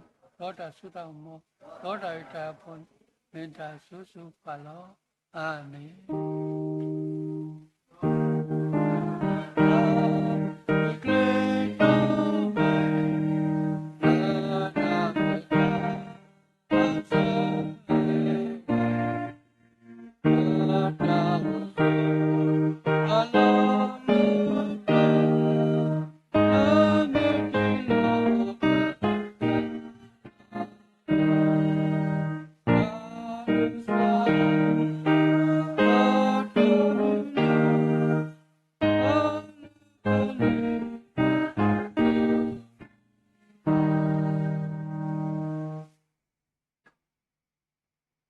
ပူၤ, မ့မ့ၢ်တၢ်ကွံာ်လၢပှၤလၢတၢ်အၢတၢ်သီပူၤ ဂ့ၤလံ, ဘီမုၢ်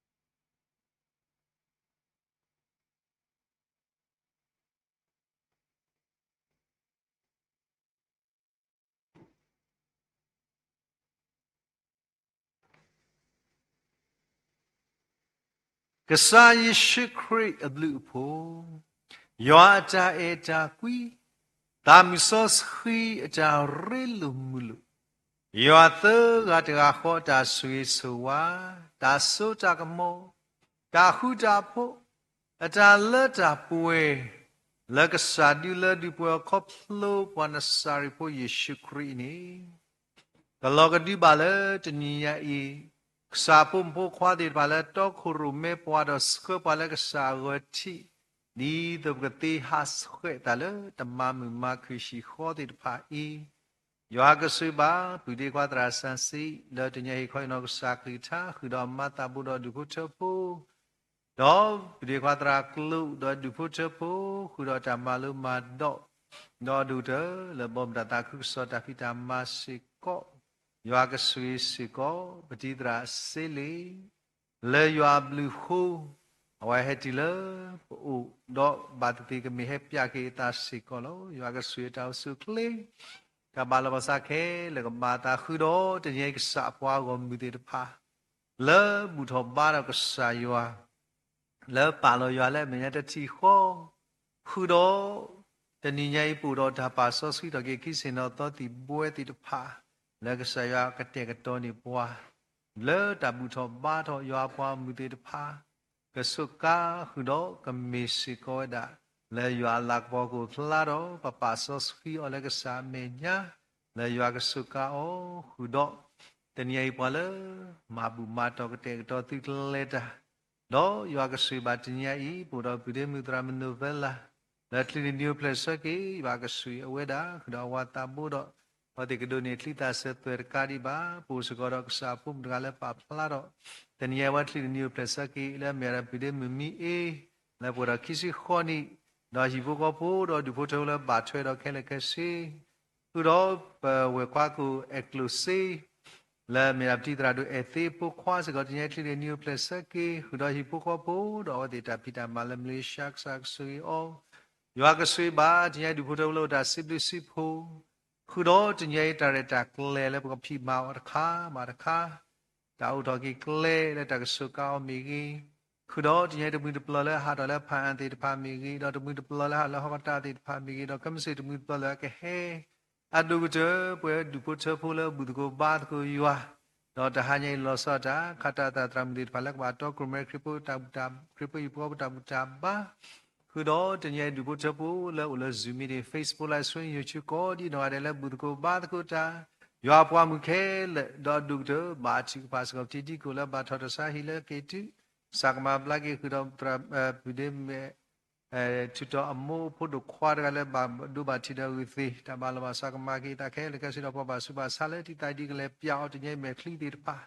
ဧၢ, ဒီးတၢ်စိတၢ်ကမီၤ, ဒီးတၢ်အုၣ်တၢ်အဖိးန့ၣ် မ့ၢ်တၢ်ဆိၣ်ဂ့ၤပှၤလီၤ. အၤမ့ၣ်. ကစၢ်ယ့ၣ်ၡူးခရံာ်အဘျုးအဖှိၣ်, ယွၤအတၢ်အဲၣ်တၢ်ကွံ, သးမုၢ်စီဆှံအတၢ်ရ့လိာ်မုာ်လိာ်, ယွၤသၢဂၤတဂၤဃီအတၢ်ဆိၣ်ဂ့ၤဆိၣ်ဝါ, တၢ်စိတၢ်ကမီၤ, တၢ်ဃူတၢ်ဖိး, အတၢ်လၢတၢ်ပှဲၤ, လၢကစၢ်ဒုလၢဒုးပှဲၤအီၤခီဖျိပှၤနစၤရ့းဖိယ့ၣ်ၡူးခရံာ်အံၤန့ၣ် ကလီၤကဒုဘၣ်လၢတနံၤညါအံၤ, ကစၢ်အဖိမုၣ်ဖိခွါသ့ၣ်တဖၣ်လၢတီခိၣ်ရိၣ်မဲပှၤဒီးဆှၢပှၤလၢကစၢ်အဂီၢ်ထံး, ဒ်သိးပကသ့ဟးဆှဲးတၢ်လၢတမၤမုာ်မၤခုၣ်ဆံးဃီသ့ၣ်တဖၣ်အံၤ, ယွၤကဆိၣ်ဂ့ၤဘၣ် ပုၢ်ဒ့ခွါသရၣ်စံးစံး လၢတနံၤအံၤဟ့ၣ်ခီဟ့ၣ်နီၤကစၢ်ကလုၢ်ကထါ ဃုာ်ဒီးမၤသးဘိဒီးဒူၣ်ဖိထၢဖိ ဒီးပုၢ်ဒ့ခွါသရၣ်ကျိာ်ဒီးဒူၣ်ဖိထၢဖိ ဃုာ်ဒီးတၢ်မၤလိမၤဒိး ဒီးဒိၣ်ကတၢၢ်လၢဘီမုၢ်တၢ်သးခုကစီၣ်တၢ်ဖံးတၢ်မၤစ့ၢ်ကီး ယွၤကဆိၣ်ဂ့ၤစ့ၢ်ကီး ပတံၤသရၣ်စ့လ့ၣ် လၢယွၤအဘျုးအဃိ အဝဲဟဲတုၤလၢပအိၣ် ဒီးဘၣ်သ့ၣ်သ့ၣ်ကမ့ၢ်ဟဲပၠးက့ၤအသးစ့ၢ်ကီးလီၤ. ယွၤကဆိၣ်ဂ့ၤအတၢ်အိၣ်ဆူၣ်အိၣ်ချ့ တၢ်ဘၣ်လီၤဘၣ်စးခဲလၢာ်ကမၤအသးဃုာ်ဒီး တနံၤအံၤကစၢ်အပှၤဂီၢ်မုၢ်သ့ၣ်တဖၣ် လၢဘူၣ်ထီၣ်ဘါထီၣ်ကစၢ်ယွၤ လၢပာ်လီၤယွၤလၢအမဲာ်ညါတထံၣ်ဃီ ဃုာ်ဒီး တနံၤညါအံၤပအိၣ်ဒီးတၢ်ပာ်စီဆှံထီၣ်က့ၤ ခံဆ့ၣ်နီၤသီသံၣ်ဘှဲသ့ၣ်တဖၣ် လၢကစၢ်ယွၤကတဲာ်ကတီၤန့ၢ်ပှၤ လၢတၢ်ဘူၣ်ထီၣ်ဘါထီၣ်ယွၤအပှၤဂီၢ်မုၢ်သ့ၣ်တဖၣ် ကစူးကါဃုာ်ဒီးကမ့ၢ်စ့ၢ်ကီးဝဲဒၣ် လၢယွၤအလၤကပီၤကအိၣ်ဖျါဒီး ပပာ်စီဆှံအီၤလၢကစၢ်အမဲာ်ညါ လၢယွၤကစူးကါအီၤဃုာ်ဒီး တနံၤညါအံၤပှၤလၢ မၤဘူၣ်မၤတီၢ်ကတဲာ်ကတီၤသုးကျဲၤတၢ် ဒီးယွၤကဆိၣ်ဂ့ၤဘၣ်တနံၤညါအံၤ ပအိၣ်ဒီးပုၢ်ဒ့မုၣ်သရၣ်မုၣ်နိၣ်ဝဲလၤ လၢချံနံၣ်နံၤအိၣ်ဖျဲၣ်ဆၢက့ၤ ယွၤကဆိၣ်ဂ့ၤအဝဲဒၣ် ဃုာ်ဒီးအဝၤသးဘိဒီး အဝဲသ့ၣ်ကဒိးန့ၢ်ချံသၣ်စၢၤသွဲၣ်တကးဒံးဘၣ် ပအိၣ်စ့ၢ်ကီးဒီးကစၢ်အဖိမုၣ်တဂၤလၢပာ်ဖျါထီၣ် တနံၤညါအံၤဝဲချံနံၣ်နံၤအိၣ်ဖျဲၣ်ဆၢက့ၤ လၢအမ့ၢ်ဝဲဒၣ်ပုၢ်ဒ့မုၣ်မံအ့ လၢပှဲၤဒီးခံဆံဃိးနံၣ် ဒီးဟံၣ်ဖိဃီဖိဒီးဒူၣ်ဖိထၢဖိလၢဘၣ်ထွဲဒီးခဲလၢာ်ခဲဆ့ ဃုာ်ဒီးပဝဲၢ်ခွါကအိၣ်အဲၣ်ကျိၣ်စ့ လၢအမ့ၢ်ဒၣ်ပတံၤသရၣ်ဒိၣ်အဲၣ်သ့အဖိခွါစ့ၢ်ကီး တနံၤညါအံၤချံနံၣ်နံၤအိၣ်ဖျဲၣ်ဆၢက့ၤ ဃုာ်ဒီးဟံၣ်ဖိဃီဖိ ဒီးအဝဲသ့ၣ်တၢ်ဖံးတၢ်မၤလၢမလ့ၡါ ကစၢ်ကဆိၣ်ဂ့ၤအီၤ ယွၤကဆိၣ်ဂ့ၤဘၣ် တနံၤညါအံၤဒူၣ်ဖိထၢဖိလၢအိၣ်တၢ်စံးဘျုးစံးဖှိၣ် ဃုာ်ဒီးတနံၤညါအံၤတၢ်ရဲၣ်တၢ်ကျဲၤလၢပကဖံးမၤအီၤတခါဘၣ်တခါ တၢ်အိးထီၣ်က့ၤကျဲလၢတၢ်ကစူးကါအီၤမ့ၢ်ဂ့ၤ, ဃုာ်ဒီးတနံၤအံၤတမှံၤတပျီၤလၢဟးထီၣ်လၢဖးအၣ်သ့ၣ်တဖၣ်မ့ၢ်ဂ့ၤ, ဒီးတမှံၤတပျီၤလၢဟးလၢဟီၣ်ကတၢၢ်သ့ၣ်တဖၣ်မ့ၢ်ဂ့ၤ, ဒီးခဲမုၢ်ဆ့ၣ်တမှံၤတပျီၤလၢအကဟဲ အဒိၣ်ကတၢၢ် ပဝဲဒူၣ်ဖိထၢဖိလၢဘူၣ်သကိးဘါသကိးယွၤ, ဒီးတဟါညါအံၤလီၤဆီဒၣ်တၢ် ခးတၢ်သးသရၣ်မုၣ်သ့ၣ်တဖၣ်လၢကဘၣ်တီ ကရူၢ်မဲခရံာ်ဖိတၢ်ဘူၣ်တၢ် ခရံာ်ဖိဟံၣ်ဖိဃီဖိတၢ်ဘူၣ်တၢ်ဘါ ဃုာ်ဒီးတနံၤအံၤဒူၣ်ဖိထၢဖိလၢအိၣ်လၢ Zoom meeting, Facebook Live Stream, YouTube ကိးဒံနီၢ်ဂၤဒဲးလၢဘူၣ်သကိးဘါသကိးတၢ်, ယွၤအပှၤမုၣ်ခဲလၢာ် ဒီးအဒိၣ်ကတၢၢ် ဘၣ်ထုကဖၣ်စ့ၢ်ကီးပထံဒံကိၢ်လၢဘၣ်ထီၣ်တၢ်ဆါဟံၣ်လၢက့ၤတု, စးကမၤဘျါက့ၤဃုာ်ဒီး ပုၢ်ဒ့မုၣ် ထုးထီၣ်အမိၢ်အဖိဒိၣ်ခွါတဂၤလၢဘၣ်ဒိဘၣ်ထံးဒီးဂုာ်သ့ၣ်, တၢ်ဘၣ်လီၤဘၣ်စးကမၤက့ၤအသးခဲလၢာ်ခဲဆ့ဒီးပှၤဘၣ်ဆူးဘၣ်ဆါလၢတံၢ်သးဒ်ကလဲၤပျးအီၤတနံၤအံၤမဲာ်ချံသ့ၣ်တဖၣ်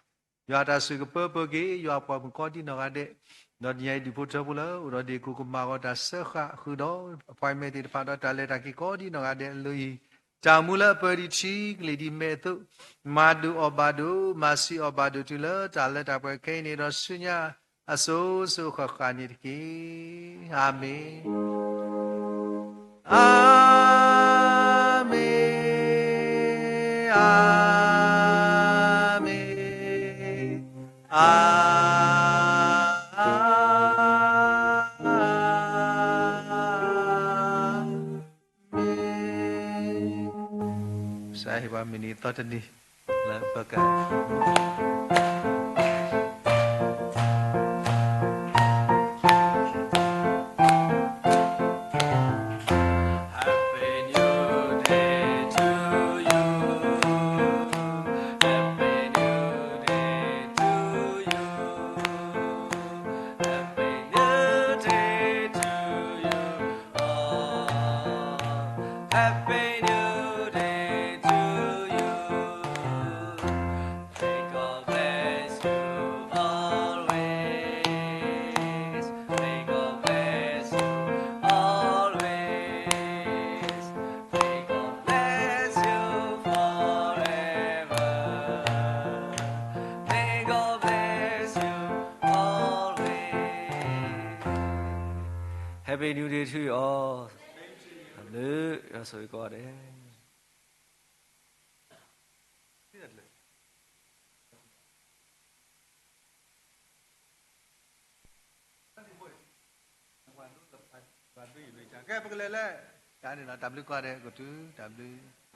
ယွၤတၢ်စူၢ်ကပၢပၢက့ၤ ယွၤအပှၤမုၣ်ကိးဒံနီၢ်ဂၤဒဲး, ဒီးတနံၤအံၤဒူၣ်ဖိထၢဖိလၢအိၣ်ဒီးဒ့ၣ်ကိၣ်ကမၣ်ဂီၤတၢ်စၢဃာ်ဃုာ်ဒီး appointment သ့ၣ်တဖၣ်ဒီးတၢ်လဲၤတၢ်က့ၤကိးဒံနီၢ်ဂၤဒဲးအလိၤအံၤ, တၢ်မူလၢအပၢၤဒံးထံကလံၤဒံးမဲာ်အသိး, မၤဒိၣ်အီၣ်ဘၣ်ဒိၣ်, မၤဆံးအီၣ်ဘၣ်ဒိၣ်တုၤလၢတၢ်လၢတၢ်ပှဲၤခဲအံၤန့ၣ်ဒီးဆူညါ အစိၤစိၤဃၣ်ဃၣ်န့ၣ်တက့ၢ်. အၤမ့ၣ်. အၤမ့ၣ်, အၤမ့ၣ်, အၤမ့ၣ်. ကစၢ်ဟ့ၣ်ပှၤမုၢ်နံၤသီတနံၤ လၢပက Happy New Day to you. Happy New Day to you. Happy New Day to you. Oh, Happy New Day to you. May God bless you always. May God bless you always. May God bless you forever. May God bless you always. Happy New Day to you all. တၢ်ဘျုး, ယွၤဆိၣ်ဂ့ၤကိးဂၤဒဲး. Okay, ပကလဲၤလၢ တၢ်န့ၣ်လီၤ, တၢ်ဘျုးကိးဂၤဒဲး, ကတုၤ, တၢ်ဘျုး.